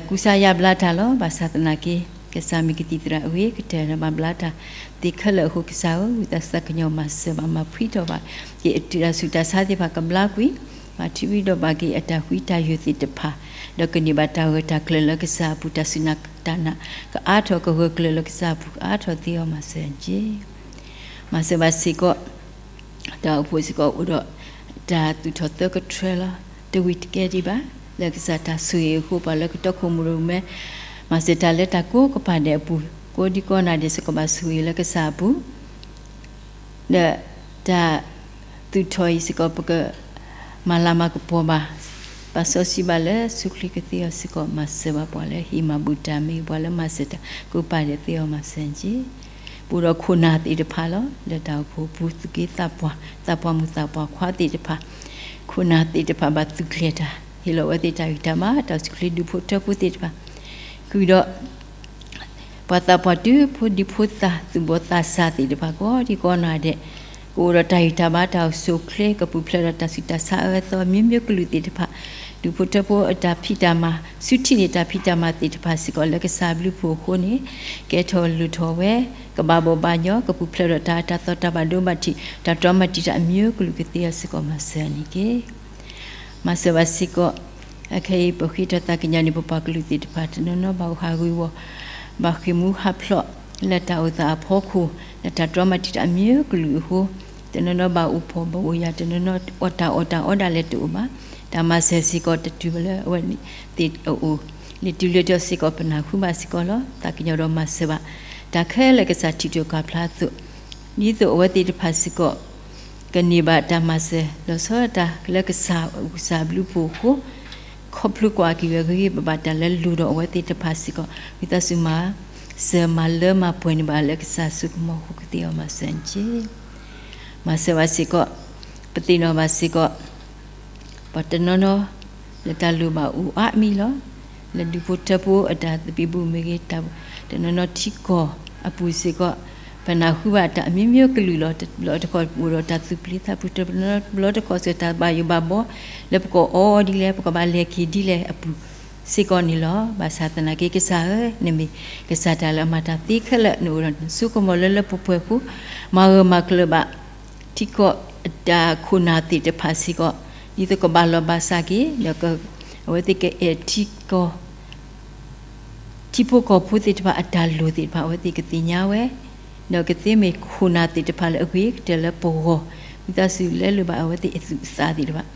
ကူစါယါဘျါတၢ်လီၤ. ဘၣ်ဆၣ်သနာ်က့ ကစၢ်မ့ၢ်ကသံၣ်သရၣ်အဂ့ၤကတၢၢ်လၢမၤဘျါတၢ်သ့ခဲလၢာ်အဃိ ကစၢ်ဧၢ ဝံသးစူၤသးကညီၤမၤစၢၤဘၣ် မၤဖှံထီၣ်ဘၣ်က့ၤ တၢ်ဆူးတၢ်ဆါသ့ၣ်တဖၣ်ကဘျါကွံာ်, မၤထံဝံၤဒီးဘၣ်က့ၤအတၢ်ဃံတၢ်ယိာ်သ့ၣ်တဖၣ်, ဒီးကန့ၢ်ဘၣ်တၢ်ဂၢၢ်တၢ်ကျၢၤလၢကစၢ်အပူၤ တၢ်စူၢ်တၢ်နာ်ကအါထီၣ် ကဂၢၢ်ကျၢၤလၢကစၢ်အပူၤကအါထီၣ်သ့အီၤမၤစၢၤက့ၤ မၤစၢၤဘၣ်စ့ၢ်ကီး တၢ်အိၣ်ဖှိၣ်စ့ၢ်ကီးအိၣ်ဒီး တၢ်သူၣ်ထီၣ်သၢကထြဲလီၤ. တဝံၤတကဲဒံးဘၣ် လၢကစၢ်တၢ်ဆိၣ်ဂ့ၤအဃိ ပှၤလၢကတီခိၣ်ရိၣ်မဲ မၤစၢၤတၢ်လၢတၢ်ကိးကပၤဒဲးအပူၤ ကိးဒံကိးနၤဒဲးစ့ၢ်ကီးဘၣ်ဆိၣ်ဂ့ၤလၢကစၢ်အပူၤ ဒီးတၢ်သူၣ်ထီၣ်အံၤစ့ၢ်ကီး ပကမၤလၤမၤကပီၤဘၣ် ပာ်စီဆှံဘၣ်လၢ စူးခရံာ်ကသ့အီၤစ့ၢ်ကီး မၤစၢၤဘၣ်ပှၤလၢဟ့ၣ်မၤဘူၣ်တၢ်မ့ၢ်ဂ့ၤ ပှၤလၢမၤစၢၤတၢ်ကိးပၤဒဲးသ့အီၤမၤစၢၤန့ၣ်တက့ၢ်. ပအိၣ်ဒီးခိၣ်နၢ်သ့ၣ်တဖၣ်လီၤ. လၢတၢ်အိၣ်ဖှိၣ်အပူၤ သူၣ်က့သးပှၢ် သးပှၢ်မုၣ်သးပှၢ်ခွါသ့ၣ်တဖၣ်, ခိၣ်နၢ်သ့ၣ်တဖၣ်ဘၣ်သူၣ်ကျဲၤတၢ် ဟ့ၣ်လီၤအဝဲသ့ၣ်တၢ်ဂံၢ်တၢ်ဘါ တၢ်အိၣ်ဆူၣ်အိၣ်ချ့ဒူၣ်ဖိထၢဖိသ့ၣ်တဖၣ်, ဃုာ်ဒီး ပှၤသးပှၢ်တုၤဖိဒံဖိသၣ် သူၣ်ဘီၣ်သးစၢ်သ့ၣ်တဖၣ် ကိးဒံကိးနီၢ်ဒဲး ကအိၣ်ဒီးတၢ်ဂံၢ်တၢ်ဘါ တၢ်အိၣ်ဆူၣ်အိၣ်ချ့ ကပူၤဖျဲးဒီးတၢ်ဆူးတၢ်ဆါအၢသီအမျိုးမျိုးကလုာ်သ့ၣ်တဖၣ်, ဒူၣ်ဖိထၢဖိအတၢ်ဖံးတၢ်မၤ ဆူထံၣ်န့ၢ်တၢ်ဖံးတၢ်မၤသ့ၣ်တဖၣ်စ့ၢ်ကီး လၢကစၢ်ဘျုးဖှိၣ်အဃိန့ၣ် ကဲထီၣ်လိၣ်ထီၣ်ဝဲ ကဘၣ်ဘီၣ်ဘၣ်ညီ ကပူၤဖျဲးဒီးတၢ်အၢတၢ်သီ တၢ်ဘၣ်ဒိဘၣ်ထံး တၢ်တြီမၤတံာ်တာ်အမျိုးကလုာ်ကသ့အီၤစ့ၢ်ကီး မၤစၢၤန့ၣ်တက့ၢ်. မၤစၢၤဘၣ်စ့ၢ်ကီး အခဲအံၤ ပဃ့တၢ်သးကညီၤန့ၣ် ပပှၤကလုာ်သ့ၣ်တဖၣ် တနီၤနီၤဘၣ်အိၣ်ဟးဂီၤဝီၤ ဘၣ်ဃ့ၢ်မူဟးဖျိး လၢတၢ်အိၣ်သးအဖီခိၣ် လၢတၢ်တြီမၤတံာ်တာ်အမျိုးကလုာ်အဃိ တနီၤနီၤဘၣ်အိၣ်ဖှီၣ်ဘၣ်အိၣ်ယာ် တနီၤနီၤအီၣ်တၢ်အီၣ်တၢ်အီဒၣ်လဲာ်တအိၣ်ဘၣ်. တၢ်မၤစၢၤစ့ၢ်ကီးတတုၤဘၣ်လၢအဝဲသ့ၣ်အအိၣ် လၢတုၤလၢတီၤစ့ၢ်ကီး ပနၢ်ဟူဘၣ်စ့ၢ်ကီးလီၤ. သးကညီၤဒီးမၤစၢၤဘၣ် တၢ်ခဲလၢာ်ကစၢ်ထံၣ်တၢ်ကွၢ်ဖျါအသိး ဒ်သိးအဝဲသ့ၣ်တဖၣ်စ့ၢ်ကီး ကန့ၢ်ဘၣ်တၢ်မၤစၢၤ လီၤဆီဒၣ်တၢ်လၢကစၢ် ကစၢ်ဘျုးဖှိၣ်အဃိ ခီဖျိကွၢ်က့ၤဝဲဂ့ၤဂ့ၤဘၣ်ဘၣ်တၢ်လၢလိၣ်ဒီးအဝဲသ့ၣ်တဖၣ်စ့ၢ်ကီး ဝံသးစူၤမၤစၢၤမၤလၢမၤပှဲၤန့ၢ်ဘၣ်လၢကစၢ်စိကမီၤအဃိ ကသ့အီၤမၤစၢၤန့ၣ်တက့ၢ်. မၤစၢၤဘၣ်စ့ၢ်ကီး ပသ့ၣ်နီၣ်ဘၣ်စ့ၢ်ကီး ပှၤတနီၤနီၤ လၢတၢ်လိၣ်ဘၣ်အိၣ်အါမံၤလီၤ. လၢဒူၣ်ဖိထၢဖိအတၢ်သဘံၣ်ဘုၣ်မ့ၢ်ဂ့ၤ တနီၤနီၤထံကီၢ်အပူၤစ့ၢ်ကီး ပနၢ်ဟူဘၣ်တၢ်အမျိုးမျိုးကလုာ်လီၤ. တဘျီတခီၣ်အိၣ်ဒီးတၢ်သူၣ်ပျံၤသးဖုး တဘျီတခီၣ်စ့ၢ်ကီးတၢ်ဘၣ်ယိၣ်ဘၣ်ဘီ လၢပကအီဒ်လဲၣ် ပကဘၣ်လဲၤက့ၤဒ်လဲၣ်အပူၤစ့ၢ်ကီးန့ၣ်လီၤ. ဘၣ်ဆၣ်သနာ်က့ကစၢ်ဧၢ နမ့ၢ်ကစၢ်တၢ်လၢအမၤတၢ်သ့ခဲလၢာ် နအိၣ်ဒီးနစိကမီၤလၢလၢပှဲၤပှဲၤအဃိ မၤဂၢၢ်မၤကျၢၤဘၣ် ထံကီၢ်အတၢ်ခိၣ်နၢ်သ့ၣ်တဖၣ်စ့ၢ်ကီး ဒ်သိးကဘၣ်လီၤဘၣ်စးက့ၤ ဒီးအဝဲသ့ၣ်ကအဲၣ်ထံကီၢ် ထံဖိကီၢ်ဖိသ့ၣ်တဖၣ်အတၢ်လိၣ်သ့ၣ်တဖၣ် အဝဲသ့ၣ်ကသ့ၣ်ညါဝဲ, ဒီးကသ့မ့ၢ်ခိၣ်နၢ်သ့ၣ်တဖၣ်လၢအဂ့ၤကတၢၢ်လၢပဂီၢ်, ဝံသးစူၤလဲလိာ်ဘၣ်အဝဲသ့ၣ်အသူၣ်အသးသ့ၣ်တဖၣ်,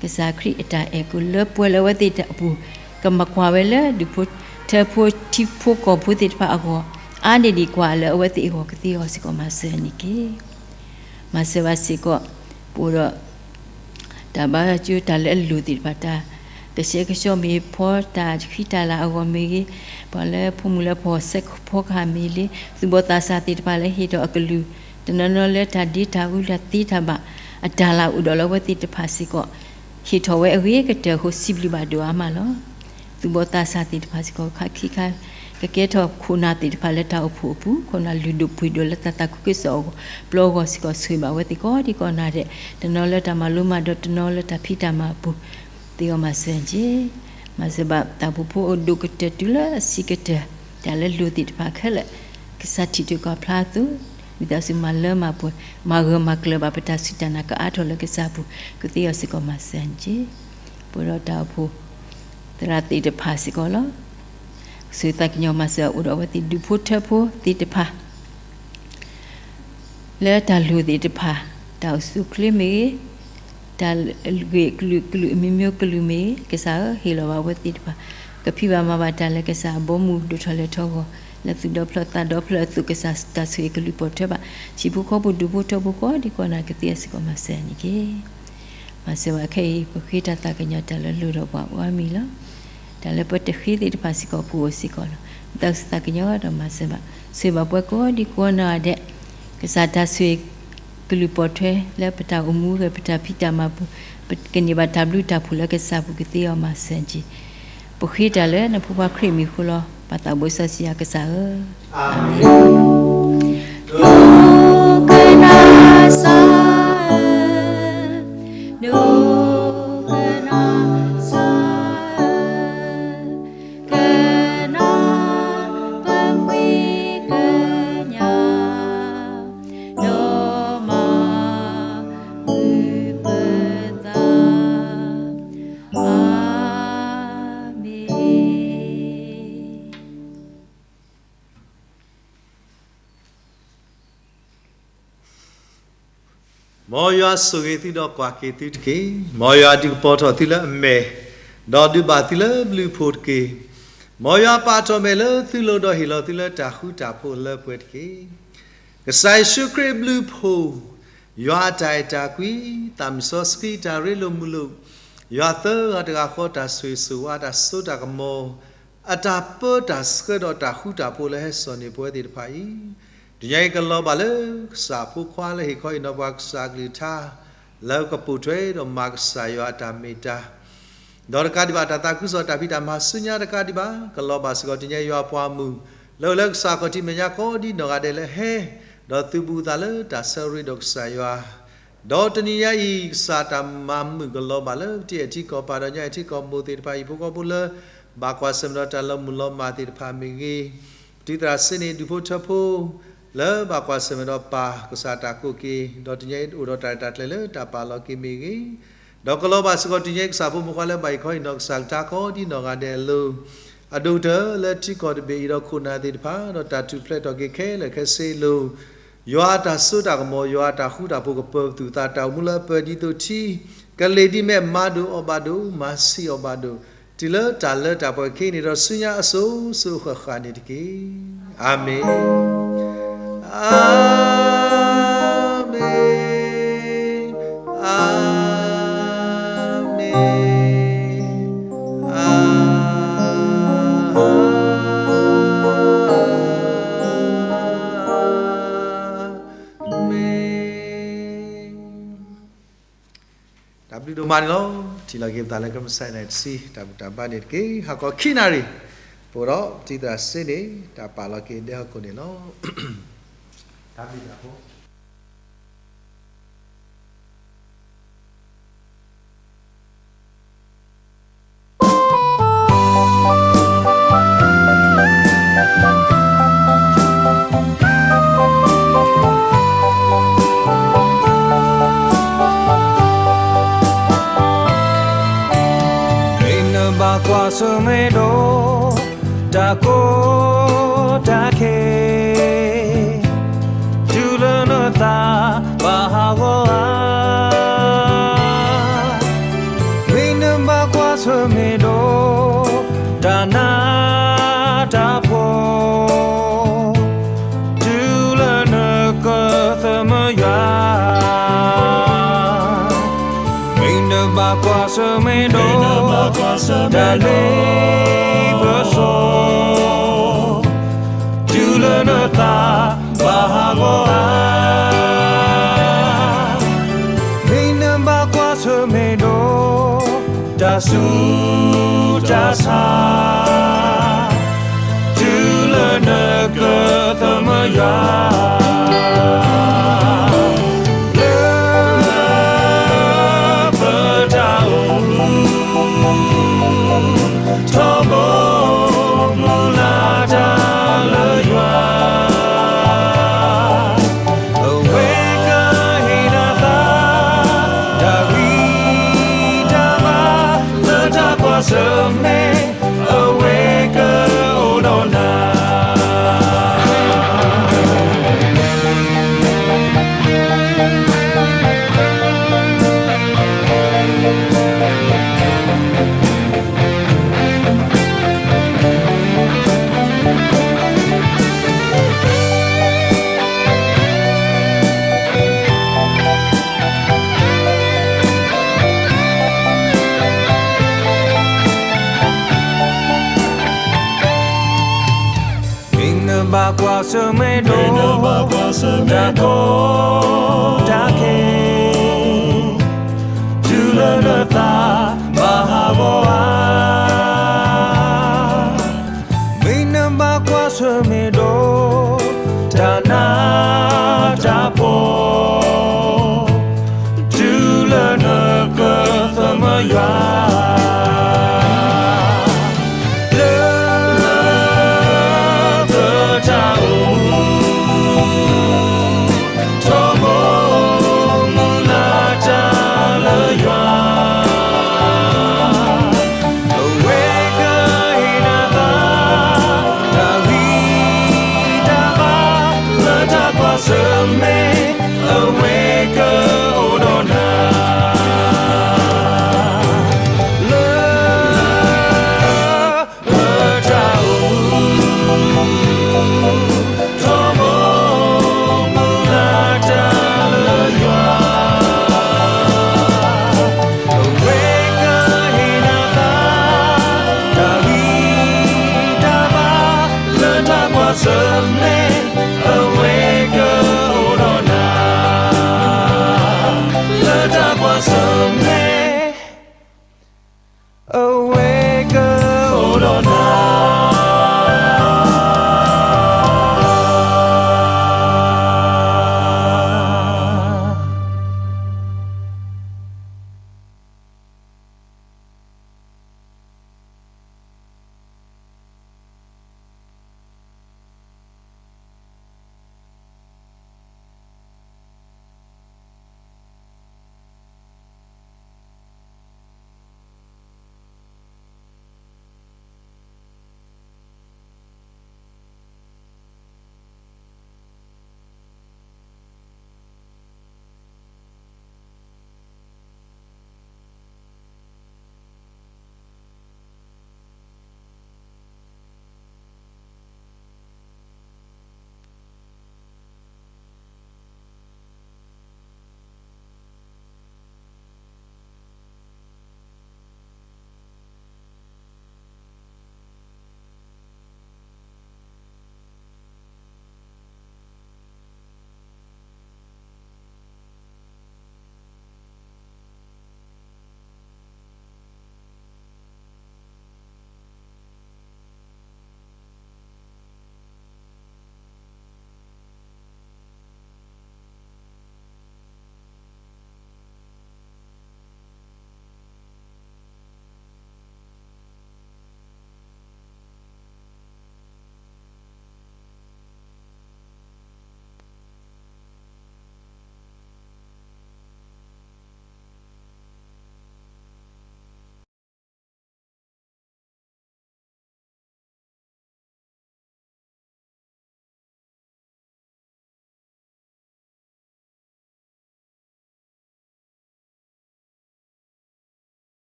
ကစၢ်ခရံာ်အတၢ်အဲၣ်ကလၢပှဲၤလၢအဝဲသ့ၣ်အပူၤ, ကမၤကွၢ်ဝဲလၢဒူၣ်ဖိထၢဖိထံဖိကီၢ်ဖိသ့ၣ်တဖၣ်အဂီၢ်, အါန့ၢ်ဒံးကွၢ်လၢအဝဲသ့ၣ်အဂီၢ်ကသ့အီၤစ့ၢ်ကီးမၤစၢၤန့ၣ်တက့ၢ်. မၤစၢၤဘၣ်စ့ၢ်ကီး ပအိၣ်ဒီး တၢ်ဘါယွၤကၠိတၢ်လၢအလိၣ်သ့ၣ်တဖၣ် တၢ်ကဆှဲကဆှီမ့ၢ်ဖီ တၢ်ဃံတၢ်လၤအဂီၢ်မ့ၢ်ဂ့ၤ, ပှၤလၢဖိမုၣ်လၢဖှီၣ်စဲးဖီကဟၣ်မ့ၢ်လံ, သူၣ်ဘီၣ်သးစၢ်သ့ၣ်တဖၣ်လၢဟ့ၣ်ထီၣ်အကလုၢ်, တနီၤနီၤလၢတၢ်ဒ့တၢ်အူတၢ်သ့တၢ်ဘၣ်, အတၢ်လၢအအိၣ်ဒီးလၢအဝဲသ့ၣ်တဖၣ်စ့ၢ်ကီး, ဟ့ၣ်ထီၣ်ဝဲအဂ့ၤကတၢၢ်အဃိ စံးဘျုးဘၣ်ဒိၣ်အါမးလီၤ. သူၣ်ဘီၣ်သးစၢ်သ့ၣ်တဖၣ်စ့ၢ်ကီး ခါခံခါ ကကဲထီၣ်ခိၣ်နၢ်သ့ၣ်တဖၣ်လၢတၢ်အိၣ်ဖှိၣ်အပူၤ, ခိၣ်နၢ်လုၢ်ဒိၣ်ပှ့ၤဒိၣ်လၢတၢ်သးခုကစီၣ်အဂီၢ်, ပျီအဂီၢ်စ့ၢ်ကီး ဆိၣ်ဂ့ၤဘၣ်အဝဲသ့ၣ်ကိးဒံကိးနၤဒဲး, တနီၤလၢတၢ်မၤလိမၤဒိး, တနီၤလၢတၢ်ဖံးတၢ်မၤအပူၤ, သ့အီၤမၤစၢၤက့ၤ, မၤစၢၤဘၣ်တၢ်အိၣ်ဖှိၣ်ဖိအဒိၣ်ကတၢၢ်တုၤလၢအဆံးကတၢၢ်, တၢ်လၢလိၣ်သ့ၣ်တဖၣ်ခဲလၢာ်, ကစၢ်ထံၣ်တၢ်ကွၢ်ဖျါအသိး, ဝံသးစူၤမၤလၢမၤပှဲၤ, မၤဂၢၢ်မၤကျၢၤဘၣ်ပတၢ်စူၢ်တၢ်နာ်ကအါထီၣ်လၢကစၢ်အပူၤ, ကသ့အီၤစ့ၢ်ကီးမၤစၢၤက့ၤ, ပဝဲဒီးတၢ်အိၣ်ဖှိၣ် သရၣ်သ့ၣ်တဖၣ်စ့ၢ်ကီးလီၤ. ကစၢ်သးကညီၤမၤစၢၤအိၣ်ဒီးအဝဲသ့ၣ်ဒူၣ်ဖိထၢဖိသ့ၣ်တဖၣ် လၢတၢ်လိၣ်သ့ၣ်တဖၣ်, တၢ်အိၣ်ဆူၣ်အိၣ်ချ့မ့ၢ်ဂ့ၤ, တၢ်ဂ့ၢ်အကလုာ်ကလုာ်အမျိုးမျိုးကလုာ်မ့ၢ်ဂ့ၤ, ကစၢ်ဧၢ, ဟ့ၣ်လီၤဘၣ်အဝဲသ့ၣ်တဖၣ်, ကဖံးဘၣ်မၤဘၣ်တၢ်လၢကစၢ်အဘီအမုၢ်ဒိၣ်ထီၣ်လဲၤထီၣ်အဂီၢ်, လၢသူၣ်ဒီဖျၢၣ်သးဒီဖျၢၣ်အသိး ကစၢ်တၢ်ဆိၣ်ဂ့ၤကလုၢ်ပိာ်ထွဲဘၣ်, ဟံၣ်ဖိဃီဖိဒူၣ်ဖိထၢဖိကိးဒံကိးနၤ ကသ့အီၤစ့ၢ်ကီးမၤစၢၤန့ၣ်တက့ၢ်. မၤစၢၤဘၣ်ခဲအံၤ ပဃ့တၢ်သးကညီၤတၢ်လၢလိၣ်ဒီးပှၤအိၣ်အါမံၤလီၤ. တၢ်လၢပတဃ့သ့ၣ်တဖၣ်စ့ၢ်ကီး ပအိၣ်စ့ၢ်ကီးလီၤ. ပသးစူၤသးကညီၤဒီးမၤစၢၤဘၣ်, ဆိၣ်ဂ့ၤဘၣ်ပှၤကိးဒံကိးနီၢ်ဂၤဒဲး, ကစၢ်တၢ်ဆိၣ်ဂ့ၤကလုၢ်ပိာ်ထွဲလၢပတၢ်အိၣ်မူဂ့ၤ ပတၢ်ဖံးတၢ်မၤပူၤ, ပကန့ၢ်ဘၣ်တၢ်ဘျုးတၢ်ဖှိၣ်လၢကစၢ်ပူၤ ကသ့အီၤမၤစၢၤက့ၤ, ပဃ့တၢ်လၢနဖိခွါခရံာ်မံၤအဃိလီၤ. ပၢ်သးဘိစီဆှံယွၤကစၢ်ဧၢ, အၤမ့ၣ်. ဒိကနၣ်စၢ်ဧၢ, ဒိကနၣ်စၢ်ဧၢ, ကနၣ်ပဝံကညး, ဒီးမၤဘျုးပသး, အၤမ့ၣ်. မ်ယွၤဆိၣ်ဂ့ၤသုဒီးကွၢ်က့ၤသုတက့ၢ်. မ်ယွၤဒုးကပီၤထီၣ်သုလၢအမဲာ်, ဒီးဒုးဘၣ်သုလၢဘျုးဖှိၣ်တက့ၢ်. မ်ယွၤပာ်ထီၣ်မဲာ်လၢသုလိၤဒီးဟ့ၣ်လီၤသုလၢတၢ်ဃူတၢ်ဖိးလၢပှဲၤတက့ၢ်. ကစၢ်ယ့ၣ်ၡူးခရံာ်ဘျုးဖှိၣ်, ယွၤအတၢ်အဲၣ်တၢ်ကွံ, သးစီဆှံတၢ်ရ့လိာ်မုာ်လိာ်, ယွၤသၢဂၤတဂၤဃီ တၢ်ဆိၣ်ဂ့ၤဆိၣ်ဝါ တၢ်စိတၢ်ကမီၤ အတၢ်ပၢတၢ်ဆှၢဒီးတၢ်ဃူတၢ်ဖိးလၢဟဲစိာ်န့ၢ်ပဝဲသ့ၣ်တဖၣ်အံၤ, တနံၤအံၤကလီၤဘၣ်လၢကစၢ်အဖိခွါလၢဟ့ၣ်ခီဟ့ၣ်နီၤပှၤကစၢ်အကလုၢ်ကထါ လၢကပိာ်ထွဲဒီးမၤကစၢ်ယွၤအတၢ်မ့ၢ်တၢ် ဒီးတကးဒံးဘၣ် တၢ်သးခုကစီၣ်တၢ်ဖံးတၢ်မၤဆူညါတကးဒံးဘၣ် ကလီၤဘၣ်စ့ၢ်ကီးတနံၤအံၤယွၤအပှၤမုၣ် လၢအိၣ်လၢကစၢ်ခီၣ်ထံးမဲာ်ညါကိးဒ်နီၢ်ဂၤဒဲးလၢဟဲ ဒီးသုးဘူးသးလၢတၢ်ဆၢရ့ဒီးကစၢ်ယွၤ ဒီးတနံၤညါအံၤ ကစၢ်တၢ်မၤမုာ်ကလီၤဘၣ်လၢပထံအဲၣ်ထံကီၢ်ပၤဒီးညါအဲၣ်ထံကီၢ်မိၢ်သ့ၣ်တဖၣ်အံၤ ဖိဃီဖိလၢ ဘၣ်ကွၢ်ဆၢၣ်မဲာ်ဒီးတၢ်လီၤမုၢ်လီၤမၢ်သ့ၣ်တဖၣ်မ့ၢ်ဂ့ၤ, ပတံၤသရၣ်စ့န့ၣ် ဒူၣ်ဖိထၢဖိ လၢဘၣ်ကွၢ်ဆၢၣ်မဲာ်ဒီးပၢ် ကစၢ်တၢ်ကိးက့ၤ ဒီးတနံၤညါအံၤအိၣ်ဒီးတၢ်ရဲၣ်တၢ်ကျဲၤလၢတၢ်ပာ်လီၤက့ၤမ့ၢ်ဂ့ၤ, ဒီးကလီၤဘၣ်စ့ၢ်ကီးတနံၤညါအံၤ ကစၢ်ဖိမုၣ်ဖိခွါလၢဘၣ်ဟ့ၣ်ခီဟ့ၣ်နီၤကစၢ်ကလုၢ်ကထါကိးဒ်နီၢ်ဂၤဒဲးအလိၤ အဒိၣ်ကတၢၢ်လၢထံကီၢ်တဘ့ၣ်အံၤဒီးခိၣ်နၢ်သ့ၣ်တဖၣ် ဒီးတၢ်ထူၣ်ဖျဲးထီၣ်က့ၤခဲလၢာ်ခဲဆ့အလိၤ ယွၤအတၢ်စိတၢ်ကမီၤ ယွၤအတၢ်ဃူတၢ်ဖိးကပၢၤပသူၣ်ပသး တၢ်အိၣ်မူလၢအပၢၤဒ်သိးထံ ကလ့ၤဒ်မဲာ် မၤဒိၣ်အီၤဘၣ်ဒိၣ် မၤဆံးအီၤဘၣ်ဒိၣ် တုၤလၢတၢ်လၢတၢ်ပှဲၤခံန့ၣ်ဒီးဆူညါအစိၤစိၤဃၣ်ဃၣ်န့ၣ်တက့ၢ်. အၤမ့ၣ်, အၤမ့ၣ်, အၤမ့ၣ်, အၤမ့ၣ်. တၢ်ဘျုးဒိၣ်မးန့ၣ်လီၤ. ထံၣ်လီၤက့ၤပသးလၢကမၤစဲးနံၤတဆံ တၢ်ဘူၣ်တၢ်ဘါန့ၣ်တက့ၢ်. ဟါခီခံနၣ်ရံၣ် ပအိၣ်ဒီးပတံၤသရၣ်စ့န့ၣ် တၢ်ပာ်လီၤက့ၤဒဲဟီၣ်ခိၣ်န့ၣ်လီၤ. တၢ်ဘျုးဒိၣ်မး မ့ၢ်နဘၣ်ကွၢ်ဆၢၣ်မဲာ်ဒီး တၢ်ကီတၢ်ခဲ တုၤလၢနသးဘၣ်ဟးဂီၤဧါ, မ့ၢ်နဘၣ်ကွၢ်ဆၢၣ်မဲာ်ဒီး တၢ်နးတၢ်ဖှီၣ် တုၤလၢနကသးမုာ်ယွၤ မ့ၢ်နဘၣ်ကွၢ်ဆၢၣ်မဲာ်ဒီး တၢ်လ့ပစီ တုၤလၢနသးဘၣ်ဟးဂီၤဧါ, မ့ၢ်နဘၣ်ကွၢ်ဆၢၣ်မဲာ်ဒီး တၢ်ဆူးတၢ်ဆါ တုၤလၢနကသးမုာ်ယွၤ လၢပတၢ်အိၣ်မူ ထီဘိမုၢ်လၢ်တၢ်လၢယွၤ အဝဲကဟ့ၣ်နၤသး တၢ်ဂံၢ်တၢ်ဘါ လၢတၢ်ကွၢ်ဆၢၣ်မဲာ် အဝဲကအိၣ်ဒီးနၤ မ့ၢ်နဘၣ်ကွၢ်ဆၢၣ်မဲာ်ဒီး တၢ်ကီ